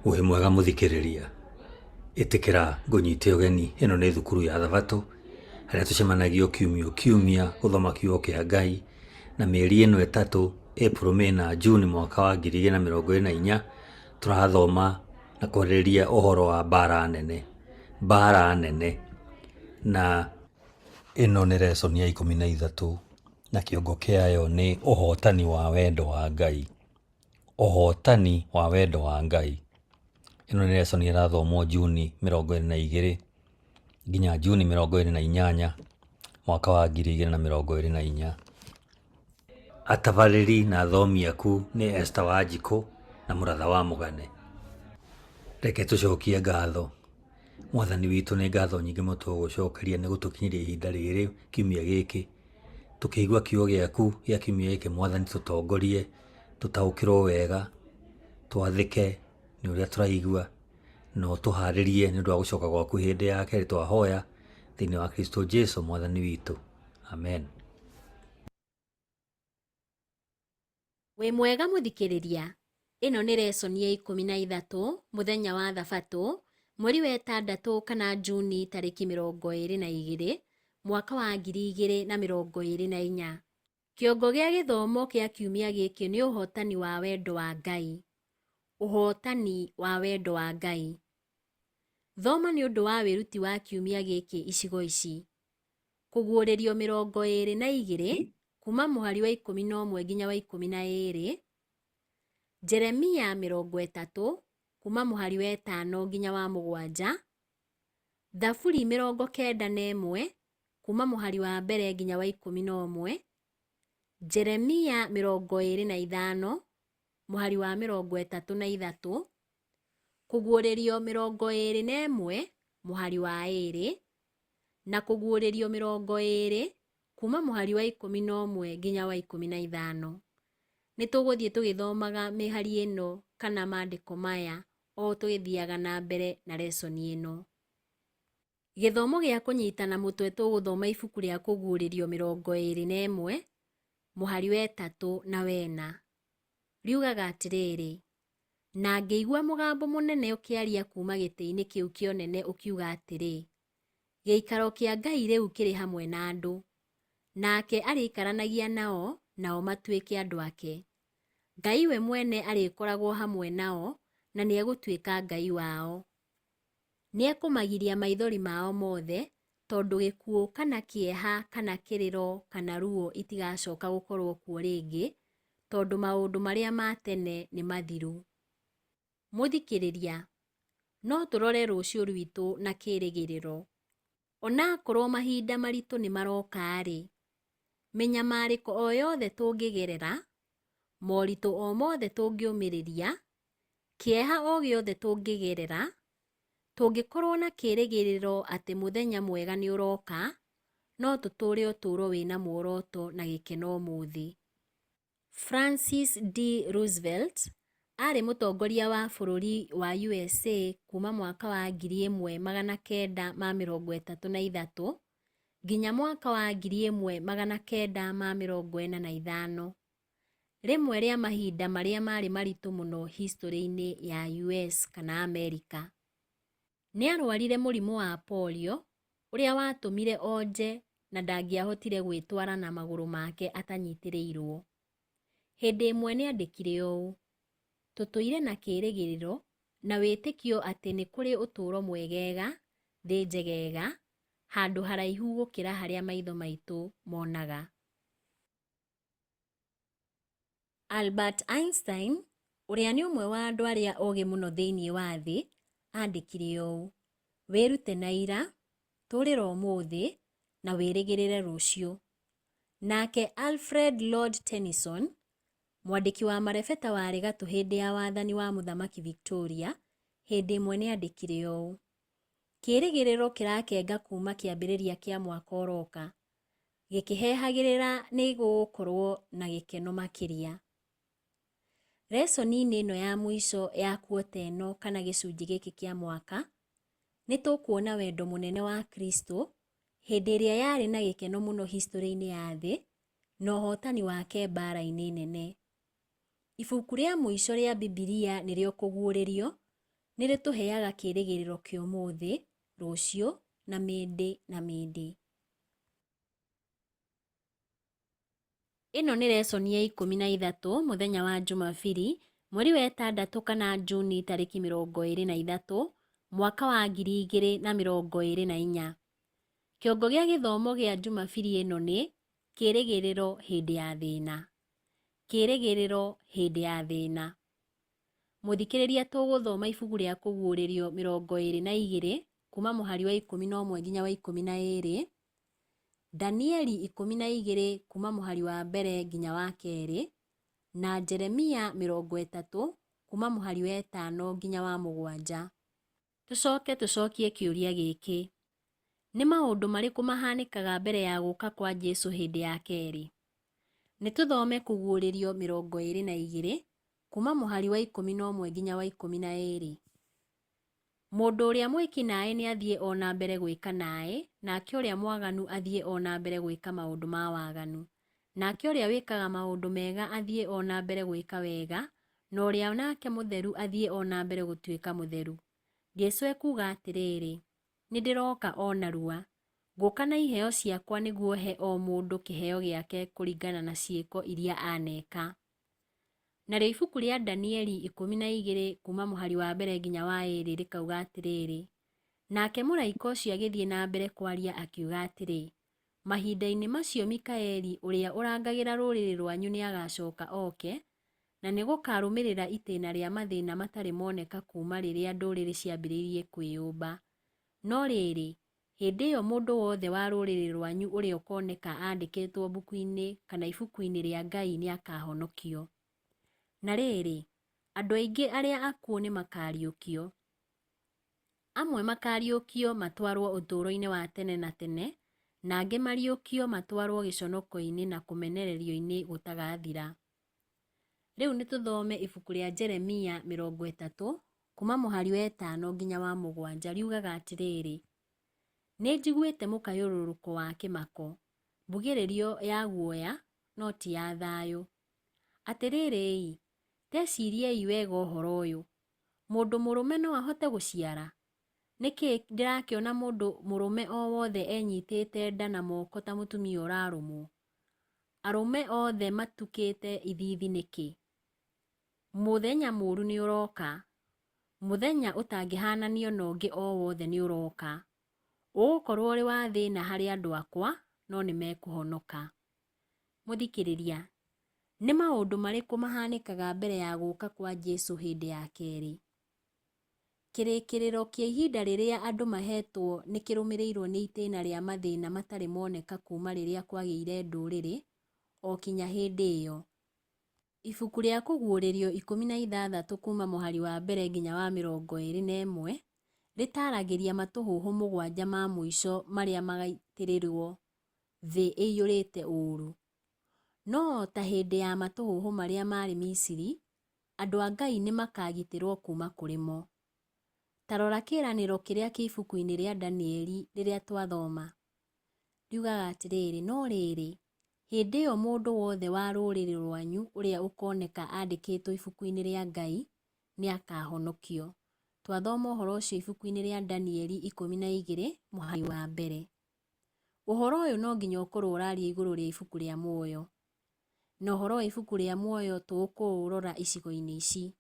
Wĩ mwega mũthikĩrĩria, ĩtĩkĩra ngũnyite ũgeni, ĩno nĩ thukuru ya thabatũ harĩa tũcemanagia o kiumia o kiumia gũthoma kiugo kĩa Ngai, na mĩeri ĩno ĩtatũ April, May na June mwaka wa 2024 tũrathoma na kwarĩrĩria ũhoro wa mbara nene, mbara nene na ĩno nĩ lesson ya 13 na kĩongo kĩayo nĩ ũhotani wa wendo wa Ngai. Ũhotani wa wendo wa Ngai. Ĩno nĩ lesson ĩrathomwo Juni 22 nginya Juni 28 mwaka wa 2024. Atabarĩri na athomi aku nĩ Esther Wanjikũ na Mũratha wa Mũgane. Reke tũcokie ngatho. Mwathani witũ nĩ ngatho nyingĩ mũno tũgũgũcokeria nĩ gũtũkinyĩria ihinda rĩrĩ kiumia gĩkĩ. Tũkĩigua kiugo gĩaku gĩa kiumia gĩkĩ Mwathani tũtongorie, tũtaũkĩrwo wega, twathĩke nĩ ũrĩa tũraigua, na ũtũharĩrie nĩ ũndũ wa gũcoka gwaku hĩndĩ ya kerĩ twahoya thĩinĩ wa Kristo Jesu Mwathani witũ. Amen. Wĩ mwega mũthikĩrĩria? Ĩno nĩ resoni ya 13 mũthenya wa thabatũ, mweri wa ĩtandatũ kana Juni tarĩki 22, mwaka wa 2024. Kĩongo gĩa gĩthomo kĩa kiumia gĩkĩ nĩ ũhotani wa wendo wa Ngai. Ũhotani wa wendo wa Ngai. Thoma nĩ ũndũ wa wĩruti wa kiumia gĩkĩ icigo ici. Kũguũrĩrio 22 kuuma mũhari wa 11 nginya wa 12, Jeremia 30 kuuma mũhari wa 5 nginya wa 7, Thaburi 91 kuuma mũhari wa mbere nginya wa 11, Jeremia 25 mũhari wa 33, Kũguũrĩrio 21 mũhari wa 2, na Kũguũrĩrio 20 kuuma mũhari wa 11 nginya wa 15. Nĩ tũgũthiĩ tũgĩthomaga mĩhari ĩno kana maandĩko maya o tũgĩthiaga na mbere na lesson ĩno. Gĩthomo gĩa kũnyitana mũtwe tũgũthoma ibuku rĩa Kũguũrĩrio 21 mũhari wa ĩtatũ na wena. Riugaga atĩrĩrĩ, Na ngĩigua mũgambo mũnene ũkĩaria kuuma gĩtĩ-inĩ kĩu kĩa ũnene ũkiuga atĩrĩ, Gĩikaro kĩa Ngai rĩu kĩrĩ hamwe na andũ, nake arĩikaranagia nao, nao matuĩke andũ ake. Ngai we mwene arĩkoragwo hamwe nao, na nĩegũtuĩka Ngai wao. Nĩekũmagiria maithori mao mothe, tondũ gĩkuũ kana kĩeha kana kĩrĩro kana ruo itigacoka gũkorwo kuo rĩngĩ, tondũ maũndũ marĩa ma tene nĩ mathiru. Mũthikĩrĩria, no tũrore rũciũ rwitũ na kĩĩrĩgĩrĩro. Onakorwo mahinda maritũ nĩ maroka-rĩ, mĩnyamarĩko o yothe tũngĩgerera, moritũ o mothe tũngĩũmĩrĩria, kĩeha o gĩothe tũngĩgerera, tũngĩkorwo na kĩĩrĩgĩrĩro atĩ mũthenya mwega nĩ ũroka, no tũtũũre ũtũũro wĩna muoroto na gĩkeno ũmũthĩ. Francis D. Roosevelt aarĩ mũtongoria wa bũrũri wa USA kuuma mwaka wa 1933 nginya mwaka wa 1945. Rĩmwe rĩa mahinda marĩa maarĩ maritũ mũno historĩ-inĩ ya US kana Amerika. Nĩ arwarire mũrimũ wa polio ũrĩa watũmire onje na ndangĩahotire gwĩtwara na magũrũ make atanyitĩrĩirũo. Hĩndĩ ĩmwe nĩ andĩkire ũũ, Tũtũire na kĩĩrĩgĩrĩro na wĩtĩkio atĩ nĩ kũrĩ ũtũũro mwegega, thĩ njegega, handũ haraihu gũkĩra harĩa maitho maitũ monaga. Albert Einstein, ũrĩa nĩ ũmwe wa andũ arĩa ogĩ mũno thĩinĩ wa thĩ, aandĩkire ũũ, Wĩrute na ira, tũũrĩra ũmũthĩ, na wĩrĩgĩrĩre rũciũ. Nake Alfred Lord Tennyson, mwandĩki wa marebeta warĩ gatũ hĩndĩ ya wathani wa Mũthamaki Victoria, hĩndĩ ĩmwe nĩ aandĩkire ũũ, Kĩĩrĩgĩrĩro kĩrakenga kuuma kĩambĩrĩria kĩa mwaka ũroka. Gĩkĩhehagĩrĩra nĩ gũgũkorũo na gĩkeno makĩria. Resoni-inĩ ĩno ya mũico ya kuota ĩno kana gĩcunjĩ gĩkĩ kĩa mwaka, nĩ tũkuona wendo mũnene wa Kristo hĩndĩ ĩrĩa yarĩ na gĩkeno mũno historĩ-inĩ ya thĩ na ũhotani wake mbaara-inĩ nene. Ibuku rĩa mũico rĩa Bibilia nĩrĩo Kũguũrĩrio, Nĩ rĩtũheaga kĩĩrĩgĩrĩro kĩa ũmũthĩ, rũciũ, na mĩndĩ na mĩndĩ. Ĩno nĩ resoni ya 13 mũthenya wa Jumabiri, mweri wa ĩtandatũ kana Juni tarĩki 23, mwaka wa 2024. Kĩongo gĩa gĩthomo gĩa Jumabiri ĩno nĩ kĩĩrĩgĩrĩro hĩndĩ ya thĩna. Kĩĩrĩgĩrĩro hĩndĩ ya thĩna. Mũthikĩrĩria tũgũthoma ibuku rĩa Kũguũrĩrio 22 kuma mũhari wa 11 nginya wa 12, Danieli 12 kuma mũhari wa mbere nginya wa kerĩ, na Jeremia 30 kuma mũhari wa ĩtano nginya wa mũgwanja. Tũcoke tũcokie kĩũria gĩkĩ, nĩ maũndũ marĩkũ mahanĩkaga mbere ya gũka kwa Jesu hĩndĩ ya kerĩ? Nĩ tũthome Kũguũrĩrio 22 kuma mũhari wa 11 nginya wa 12. Mũndũ ũrĩa mwĩki naĩ nĩ athiĩ o na mbere gwĩka naĩ, nake ũrĩa mwaganu athiĩ o na mbere gwĩka maũndũ ma waganu. Nake ũrĩa wĩkaga maũndũ mega athiĩ o na mbere gwĩka wega, na ũrĩa nake mũtheru athiĩ o na mbere gũtuĩka mũtheru. Jesu ekuuga atĩrĩrĩ, nĩ ndĩroka o narua. Ngũka na iheo ciakwa nĩguo he o mũndũ kĩheo gĩake kũringana na ciĩko iria aneka. Narĩo ibuku rĩa Danieli 12 kuma mũhari wa mbere nginya wa ĩrĩ rĩkauga atĩrĩrĩ, nake mũraika ũcio agĩthiĩ na mbere kwaria akiuga atĩrĩ, mahinda-inĩ macio Mikaeli ũrĩa ũrangagĩra rũrĩrĩ rwanyu nĩagacoka oke, na nĩgũkarũmĩrĩra itĩna rĩa mathĩna matarĩ moneka kuma rĩrĩa ndũrĩrĩ ciambĩrĩirie kwĩyũmba. No rĩrĩ, hĩndĩ ĩyo mũndũ wothe wa rũrĩrĩ rwanyu ũrĩa ũkoneka andĩkĩtwo mbuku-inĩ kana ibuku-inĩ rĩa Ngai nĩakahonokio. Na rĩrĩ, andũ aingĩ arĩa akuũ nĩmakariũkio. Amwe makariũkio matwarwo ũtũũro-inĩ wa tene na tene, na angĩ mariũkio matwarwo gĩconoko-inĩ na kũmenererio-inĩ gũtagathira. Rĩu nĩ tũthome ibuku rĩa Jeremia 30 kuma mũhari wa ĩtano nginya wa mũgwanja riugaga atĩrĩrĩ, nĩ njiguĩte mũkayũrũrũko wa kĩmako, mbugĩrĩrio ya guoya, no ti ya thayũ. Atĩrĩrĩ-ĩ, teciriei wega ũhoro ũyũ, mũndũ mũrũme no ahote gũciara? Nĩkĩ ndĩrakĩona mũndũ mũrũme o wothe enyitĩte nda na moko ta mũtumia ũrarũmwo? Arũme othe matukĩte ithithi nĩkĩ? Mũthenya mũũru nĩ ũroka, mũthenya ũtangĩhananio na ũngĩ o wothe nĩ ũroka. Ũgũkorwo ũrĩ wa thĩna harĩ andũ akwa, no nĩ mekũhonoka. Mũthikĩrĩria, nĩ maũndũ marĩkũ mahanĩkaga mbere ya gũka kwa Jesu hĩndĩ ya kerĩ? Kĩrĩkĩrĩro kĩa ihinda rĩrĩa andũ mahetwo nĩ kĩrũmĩrĩirwo nĩ itĩna rĩa mathĩna matarĩ moneka kuma rĩrĩa kwagĩire ndũrĩrĩ o kinya hĩndĩ ĩyo. Ibuku rĩa Kũguũrĩrio 16 kuma mũhari wa mbere nginya wa 21 rĩtaragĩria matũhũhũ mũgwanja ma mũico marĩa magaitĩrĩrwo thĩ ĩiyũrĩte ũũru. No o ta hĩndĩ ya matũhũhũ marĩa maarĩ Misiri, andũ a Ngai nĩ makagitĩrwo kuma kũrĩ mo. Ta rora kĩĩranĩro kĩrĩa kĩ ibuku-inĩ rĩa Danieli rĩrĩa twathoma. Riugaga atĩrĩrĩ, no rĩrĩ, hĩndĩ ĩyo mũndũ wothe wa rũrĩrĩ rwanyu ũrĩa ũkoneka andĩkĩtwo ibuku-inĩ rĩa Ngai nĩakahonokio. Twathoma ũhoro ũcio ibuku-inĩ rĩa Danieli 12 mũhari wa mbere. Ũhoro ũyũ no nginya ũkorwo ũraria igũrũ rĩa ibuku rĩa muoyo. Na ũhoro wa ibuku rĩa muoyo tũkũũrora icigo-inĩ ici.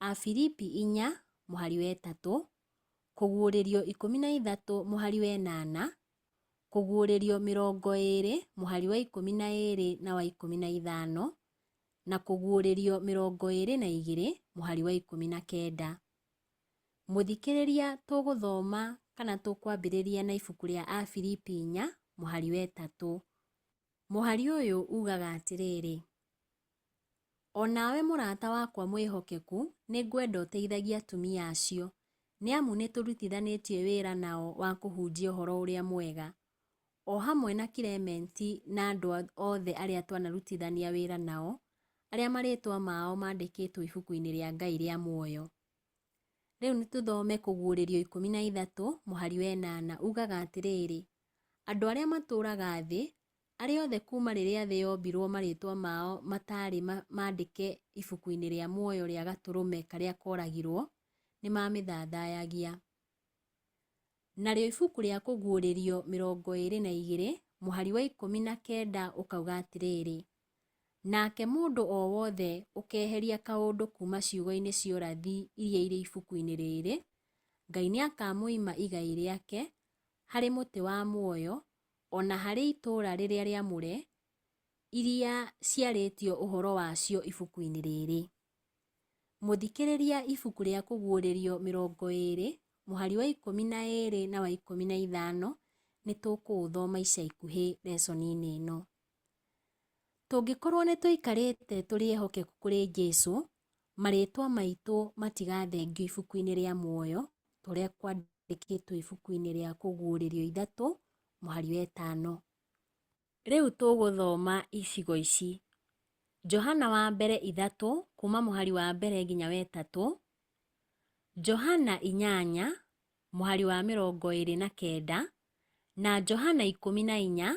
Afilipi 4 mũhari wa ĩtatũ, Kũguũrĩrio 13 mũhari wa ĩnana, Kũguũrĩrio 20 mũhari wa 12 na wa 15, na Kũguũrĩrio 22 mũhari wa 19. Mũthikĩrĩria tũgũthoma kana tũkwambĩrĩria na ibuku rĩa Afilipi 4 mũhari wa ĩtatũ. Mũhari ũyũ ugaga atĩrĩrĩ, o nawe mũrata wakwa mwĩhokeku, nĩngwenda ũteithagie atumia acio, nĩ amu nĩtũrutithanĩtie wĩra nao wa kũhunjia ũhoro ũrĩa mwega, o hamwe na Kilementi na andũ othe arĩa twanarutithania wĩra nao, arĩa marĩĩtwa mao mandĩkĩtwo ibuku-inĩ rĩa Ngai rĩa muoyo. Rĩu nĩ tũthome Kũguũrĩrio 13 mũhari wa ĩnana ugaga atĩrĩrĩ, andũ arĩa matũũraga thĩ, arĩa othe kuma rĩrĩa thĩ yombirwo marĩĩtwa mao matarĩ mandĩke ibuku-inĩ rĩa muoyo rĩa Gatũrũme karĩa koragirwo, nĩ mamĩthathayagia. Narĩo ibuku rĩa Kũguũrĩrio 22 mũhari wa 19 ũkauga atĩrĩrĩ, nake mũndũ o wothe ũkeheria kaũndũ kuuma ciugo-inĩ cia ũrathi iria irĩ ibuku-inĩ rĩrĩ, Ngai nĩakamũima igai rĩake harĩ mũtĩ wa muoyo, o na harĩ itũũra rĩrĩa rĩamũre, iria ciarĩtio ũhoro wacio ibuku-inĩ rĩrĩ. Mũthikĩrĩria ibuku rĩa Kũguũrĩrio 20 mũhari wa 12 na wa 15 nĩ tũkũũthoma ica ikuhĩ lesson-inĩ ĩno. Tũngĩkorwo nĩ tũikarĩte tũrĩ ehokeku kũrĩ Jesu, marĩtwa maitũ matigathengio ibuku-inĩ rĩa muoyo ta ũrĩa kwandĩkĩtwo ibuku-inĩ rĩa Kũguũrĩrio 3 mũhari wa 5. Rĩu tũgũthoma icigo ici. Johana wa mbere 3 kuma mũhari wa mbere nginya wa 3, Johana 8 mũhari wa 29 na Johana 14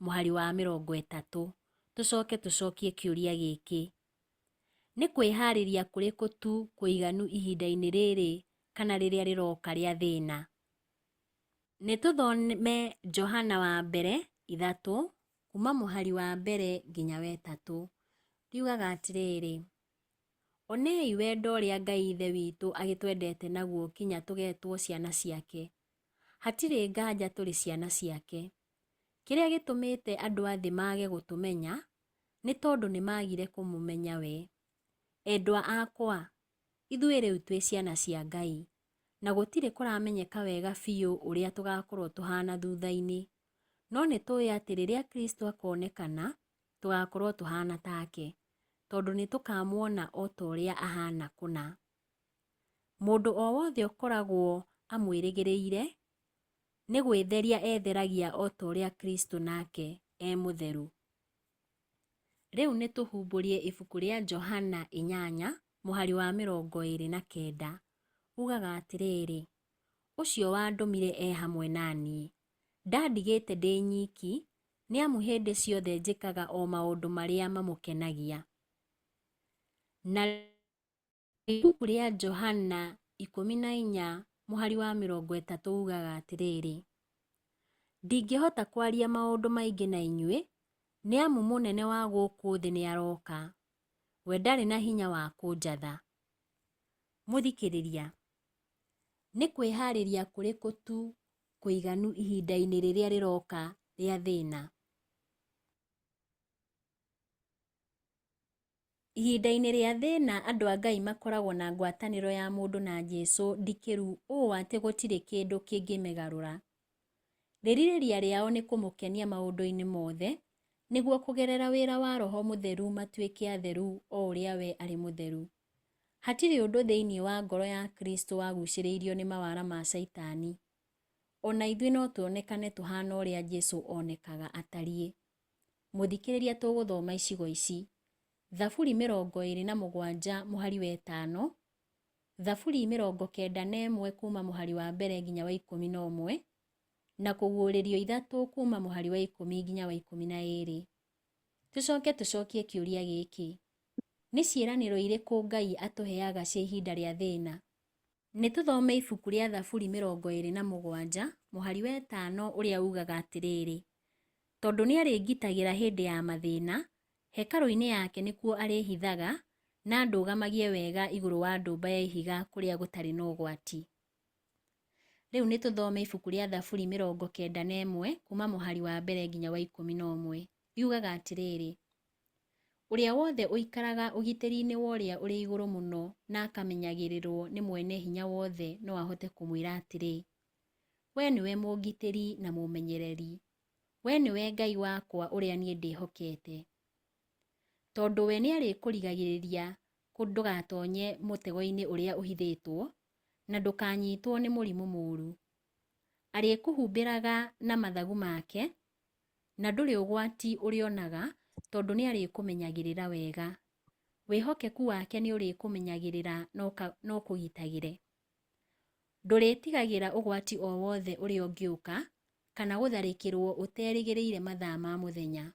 mũhari wa 30. Tũcoke tũcokie kĩũria gĩkĩ. Nĩ kwĩharĩria kũrĩkũ tu kũiganu ihinda-inĩ rĩrĩ kana rĩrĩa rĩroka rĩa thĩna? Nĩ tũthome Johana wa mbere 3 kuma mũhari wa mbere nginya wa 3. Riugaga atĩrĩrĩ, onei wendo ũrĩa Ngai Ithe witũ agĩtwendete naguo kinya tũgetwo ciana ciake. Hatirĩ nganja tũrĩ ciana ciake. Kĩrĩa gĩtũmĩte andũ a thĩ mage gũtũmenya nĩ tondũ nĩ magire kũmũmenya we. Endwa akwa, ithuĩ rĩu twĩ ciana cia Ngai, na gũtirĩ kũramenyeka wega biũ ũrĩa tũgakorwo tũhana thutha-inĩ. No nĩ tũĩ atĩ rĩrĩa Kristo akonekana, tũgakorwo tũhana take, tondũ nĩ tũkamuona o ta ũrĩa ahana kũna. Mũndũ o wothe ũkoragwo amwĩrĩgĩrĩire nĩ gwĩtheria etheragia o ta ũrĩa Kristo nake e mũtheru. Rĩu nĩ tũhumbũrie ibuku rĩa Johana 8 mũhari wa 29. Ugaga atĩrĩrĩ, ũcio wandũmire e hamwe na niĩ. Ndandigĩte ndĩ nyiki, nĩ amu hĩndĩ ciothe njĩkaga o maũndũ marĩa mamũkenagia. Na ibuku rĩa Johana 14 mũhari wa 30 ugaga atĩrĩrĩ, ndingĩhota kwaria maũndũ maingĩ na inyuĩ, nĩ amu mũnene wa gũkũ thĩ nĩ aroka. We ndarĩ na hinya wa kũnjatha. Mũthikĩrĩria, nĩ kwĩharĩria kũrĩkũ tu kũiganu ihinda-inĩ rĩrĩa rĩroka rĩa thĩna? Ihinda-inĩ rĩa thĩna andũ a Ngai makoragwo na ngwatanĩro ya mũndũ na Jesu ndikĩru ũũ atĩ gũtirĩ kĩndũ kĩngĩmĩgarũra. Rĩrirĩria rĩao nĩ kũmũkenia maũndũ-inĩ mothe, nĩguo kũgerera wĩra wa Roho Mũtheru matuĩke atheru o ũrĩa we arĩ mũtheru. Hatirĩ ũndũ thĩinĩ wa ngoro ya Kristo wagucĩrĩirio nĩ mawara ma Caitani. Ona ithuĩ no tuonekane tũhana ũrĩa Jesu onekaga atariĩ. Mũthikĩrĩria tũgũthoma icigo ici. Thaburi 27 mũhari wa 5, Thaburi 91 kuma mũhari wa mbere nginya wa 11, na Kũguũrĩrio 3 kuma mũhari wa 10 nginya wa 12. Tũcoke tũcokie kĩũria gĩkĩ. Nĩ ciĩranĩro irĩkũ Ngai atũheaga cia ihinda rĩa thĩna? Nĩ tũthome ibuku rĩa Thaburi 27 mũhari wa 5 ũrĩa ugaga atĩrĩrĩ, tondũ nĩ arĩngitagĩra hĩndĩ ya mathĩna, hekarũ-inĩ yake nĩkuo arĩhithaga, na ndũgamagie wega igũrũ wa ndũmba ya ihiga kũrĩa gũtarĩ na ũgwati. Rĩu nĩ tũthome ibuku rĩa Thaburi 91 kuma mũhari wa mbere nginya wa 11. Riugaga atĩrĩrĩ, ũrĩa wothe ũikaraga ũgitĩri-inĩ wa ũrĩa ũrĩ igũrũ mũno na akamenyagĩrĩrwo nĩ mwene hinya wothe no ahote kũmwĩra atĩrĩ, we nĩwe mũngitĩri na mũmenyereri, we nĩwe Ngai wakwa ũrĩa niĩ ndĩhokete. Tondũ we nĩarĩkũrigagĩrĩria ndũgatonye mũtego-inĩ ũrĩa ũhithĩtwo, na ndũkanyitwo nĩ mũrimũ mũũru. Arĩkũhumbĩraga na mathagu make, na ndũrĩ ũgwati ũrĩonaga, tondũ nĩarĩkũmenyagĩrĩra wega. Wĩhokeku wake nĩũrĩkũmenyagĩrĩra na ũkũgitagĩre. Ndũrĩtigagĩra ũgwati o wothe ũrĩa ũngĩũka, kana gũtharĩkĩrwo ũterĩgĩrĩire mathaa ma mũthenya.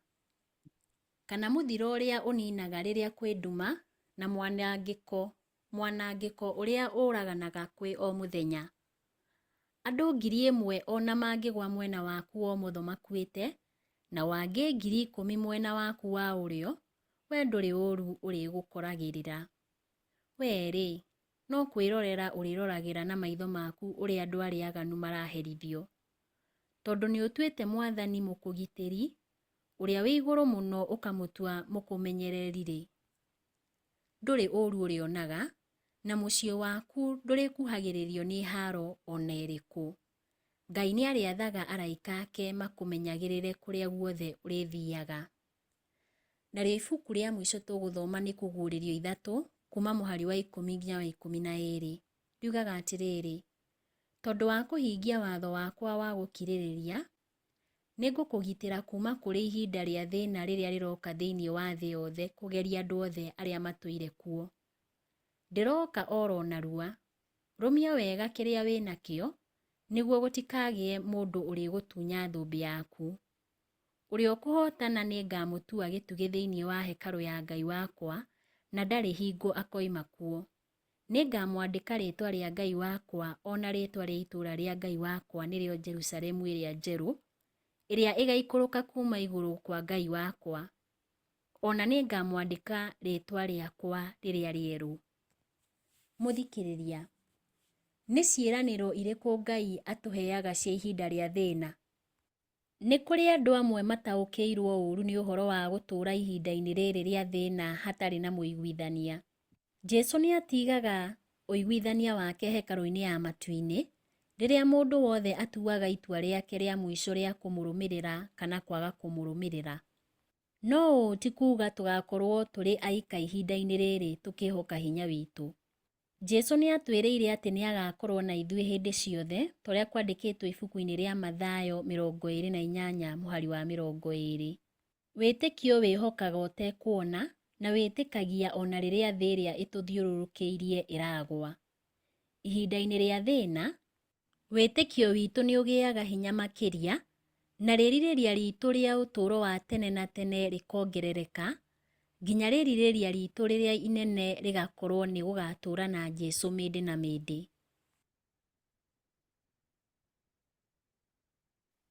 Kana mũthiro ũrĩa ũninaga rĩrĩa kwĩ nduma, na mwanangĩko Mwanangĩko ũrĩa ũraganaga kwĩ o mũthenya. Andũ 1,000 o na mangĩgwa mwena waku wa ũmotho makuĩte, nao angĩ 10,000 mwena waku wa ũrĩo, wee ndũrĩ ũũru ũrĩgũkoragĩrĩra. Wee-rĩ, no kwĩrorera ũrĩroragĩra na maitho maku ũrĩa andũ arĩa aganu maraherithio. Tondũ nĩũtuĩte Mwathani mũkũgitĩri, Ũrĩa wĩ Igũrũ Mũno ũkamũtua mũkũmenyereri-rĩ, ndũrĩ ũũru ũrĩonaga, na mũciĩ waku ndũrĩkuhagĩrĩrio nĩ haaro o na ĩrĩkũ. Ngai nĩarĩathaga araika ake makũmenyagĩrĩre kũrĩa guothe ũrĩthiaga. Narĩo ibuku rĩa mũico tũgũthoma nĩ Kũguũrĩrio ithatũ, kuuma mũhari wa 10 nginya wa 12. Riugaga atĩrĩrĩ, Tondũ wa kũhingia watho wakwa wa gũkirĩrĩria, nĩngũkũgitĩra kuuma kũrĩ ihinda rĩa thĩna rĩrĩa rĩroka thĩinĩ wa thĩ yothe kũgeria andũ othe arĩa matũire kuo. Ndĩroka o ro narua. Rũmia wega kĩrĩa wĩ nakĩo, nĩguo gũtikagĩe mũndũ ũrĩgũtunya thũmbĩ yaku. Ũrĩa ũkũhootana nĩngamũtua gĩtugĩ thĩinĩ wa hekarũ ya Ngai wakwa, na ndarĩ hingo akoima kuo. Nĩngamwandĩka rĩĩtwa rĩa Ngai wakwa o na rĩĩtwa rĩa itũũra rĩa Ngai wakwa nĩrĩo Jerusalemu ĩrĩa njerũ, ĩrĩa ĩgaikũrũka kuuma igũrũ kwa Ngai wakwa. O na nĩngamwandĩka rĩĩtwa rĩakwa rĩrĩa rĩerũ. Mũthikĩrĩria, nĩ ciĩranĩro irĩkũ Ngai atũheaga cia ihinda rĩa thĩna? Nĩ kũrĩ andũ amwe mataũkĩirũo ũũru nĩ ũhoro wa gũtũũra ihinda-inĩ rĩrĩ rĩa thĩna hatarĩ na mũiguithania. Jesu nĩ atigaga ũiguithania wake hekarũ-inĩ ya matu-inĩ, rĩrĩa mũndũ wothe atuaga itua rĩake rĩa mũico rĩa kũmũrũmĩrĩra kana kwaga kũmũrũmĩrĩra. No ũũ ti kuuga tũgakorũo tũrĩ aika ihinda-inĩ rĩrĩ tũkĩhoka hinya witũ. Jesu nĩ atwĩrĩire atĩ nĩ agaakorũo na ithuĩ hĩndĩ ciothe, ta ũrĩa kwandĩkĩtwo ibuku-inĩ rĩa Mathayo 28 mũhari wa 20. Wĩtĩkio wĩhokaga ũtekuona, na wĩtĩkagia o na rĩrĩa thĩ ĩrĩa ĩtũthiũrũrũkĩirie ĩragwa. Ihinda-inĩ rĩa thĩna, wĩtĩkio witũ nĩ ũgĩaga hinya makĩria, na rĩrirĩria ritũ rĩa ũtũũro wa tene na tene rĩkongerereka, nginya rĩrirĩria ritũ rĩrĩa inene rĩgakorũo nĩ gũgaatũũra na Jesu mĩndĩ na mĩndĩ.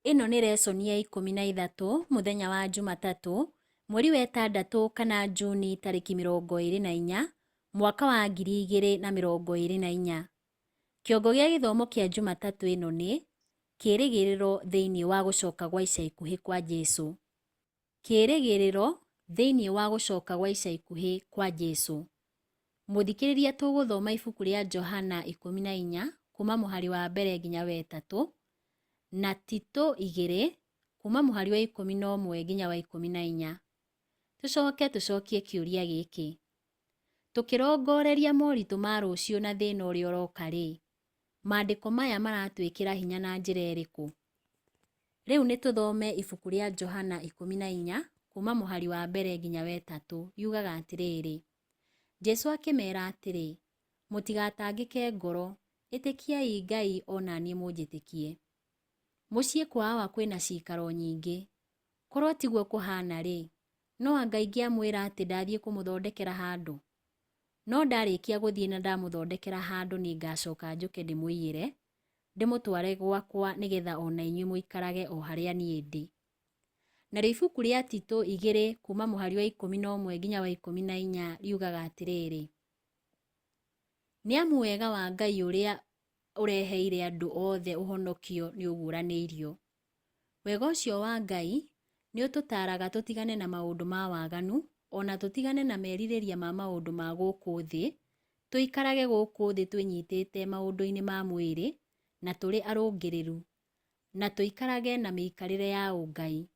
Ĩno nĩ resoni ya 13 mũthenya wa Jumatatũ, mweri wa ĩtandatũ kana Juni tarĩki 24, mwaka wa 2024. Kĩongo gĩa gĩthomo kĩa Jumatatũ ĩno nĩ, Kĩĩrĩgĩrĩro thĩinĩ wa gũcoka gwa ica ikuhĩ kwa Jesu. Kĩĩrĩgĩrĩro thĩinĩ wa gũcoka gwa ica ikuhĩ kwa Jesu. Mũthikĩrĩria tũgũthoma ibuku rĩa Johana 14 kuma mũhari wa mbere nginya wa ĩtatũ, na Tito 2 kuma mũhari wa 11 nginya wa 14. Tũcoke tũcokie kĩũria gĩkĩ. Tũkĩrongoreria moritũ ma rũciũ na thĩna ũrĩa ũroka-rĩ, maandĩko maya maratwĩkĩra hinya na njĩra ĩrĩkũ? Rĩu nĩ tũthome ibuku rĩa Johana 14 kuma mũhari wa mbere nginya wa ĩtatũ. Riugaga atĩrĩrĩ, Jesu akĩmeera atĩrĩ, Mũtigatangĩke ngoro, ĩtĩkiai Ngai o na niĩ mũnjĩtĩkie. Mũciĩ kwa Awa kwĩ na ciikaro nyingĩ. Korwo tiguo kũhaana-rĩ, no anga ingĩamwĩra atĩ ndathiĩ kũmũthondekera handũ? No ndarĩkia gũthiĩ na ndamũthondekera handũ nĩngacoka njũke ndĩmũiyĩre, ndĩmũtware gwakwa nĩ getha o na inyuĩ mũikarage o harĩa niĩ ndĩ. Narĩo ibuku rĩa Tito igĩrĩ kuuma mũhari wa 11 nginya wa 14 riugaga atĩrĩrĩ, Nĩ amu wega wa Ngai ũrĩa ũreheire andũ othe ũhonokio nĩ ũguũranĩirio. Wega ũcio wa Ngai nĩ ũtũtaaraga tũtigane na maũndũ ma waganu, o na tũtigane na merirĩria ma maũndũ ma gũkũ thĩ, tũikarage gũkũ thĩ twĩnyitĩte maũndũ-inĩ ma mwĩrĩ, na tũrĩ arũngĩrĩru, na tũikarage na mĩikarĩre ya ũngai.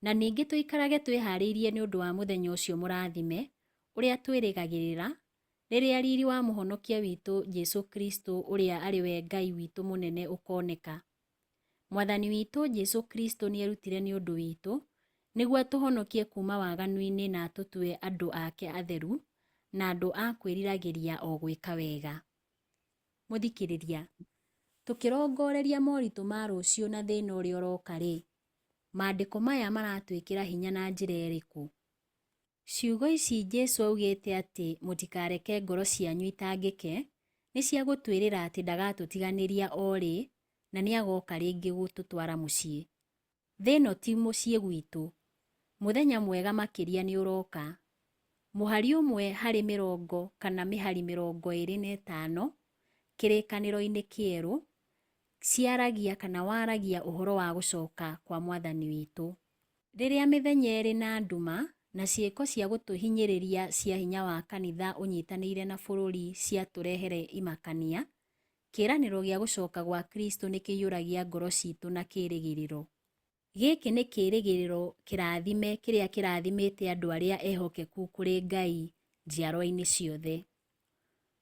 Na ningĩ tũikarage twĩhaarĩirie nĩ ũndũ wa mũthenya ũcio mũrathime, ũrĩa twĩrĩgagĩrĩra, rĩrĩa riri wa Mũhonokia witũ Jesu Kristo ũrĩa arĩ we Ngai witũ mũnene ũkoneka. Mwathani witũ Jesu Kristo nĩerutire nĩ ũndũ witũ, nĩguo atũhonokie kuuma waganu-inĩ na atũtue andũ ake atheru, na andũ a kwĩriragĩria o gwĩka wega. Mũthikĩrĩria, tũkĩrongoreria moritũ ma rũciũ na thĩna ũrĩa ũroka-rĩ, maandĩko maya maratwĩkĩra hinya na njĩra ĩrĩkũ? Ciugo ici Jesu augĩte atĩ mũtikareke ngoro cianyu itangĩke, nĩ cia gũtwĩrĩra atĩ ndagatũtiganĩria o rĩ na nĩ agoka rĩngĩ gũtũtwara mũciĩ. Thĩ ĩno ti mũciĩ gwitũ. Mũthenya mwega makĩria nĩ ũroka. Mũhari ũmwe harĩ mĩrongo kana mĩhari 25 kĩrĩkanĩro-inĩ kĩerũ ciaragia kana waragia ũhoro wa gũcoka kwa mwathani witũ. Rĩrĩa mĩthenya ĩrĩ na nduma na ciĩko cia gũtũhinyĩrĩria cia hinya wa kanitha ũnyitanĩire na bũrũri ciatũrehere imakania, kĩĩranĩro gĩa gũcoka gwa Kristo nĩ kĩiyũragia ngoro citũ na kĩĩrĩgĩrĩro. Gĩkĩ nĩ kĩĩrĩgĩrĩro kĩrathime kĩrĩa kĩrathimĩte andũ arĩa ehokeku kũrĩ Ngai njiarwa-inĩ ciothe.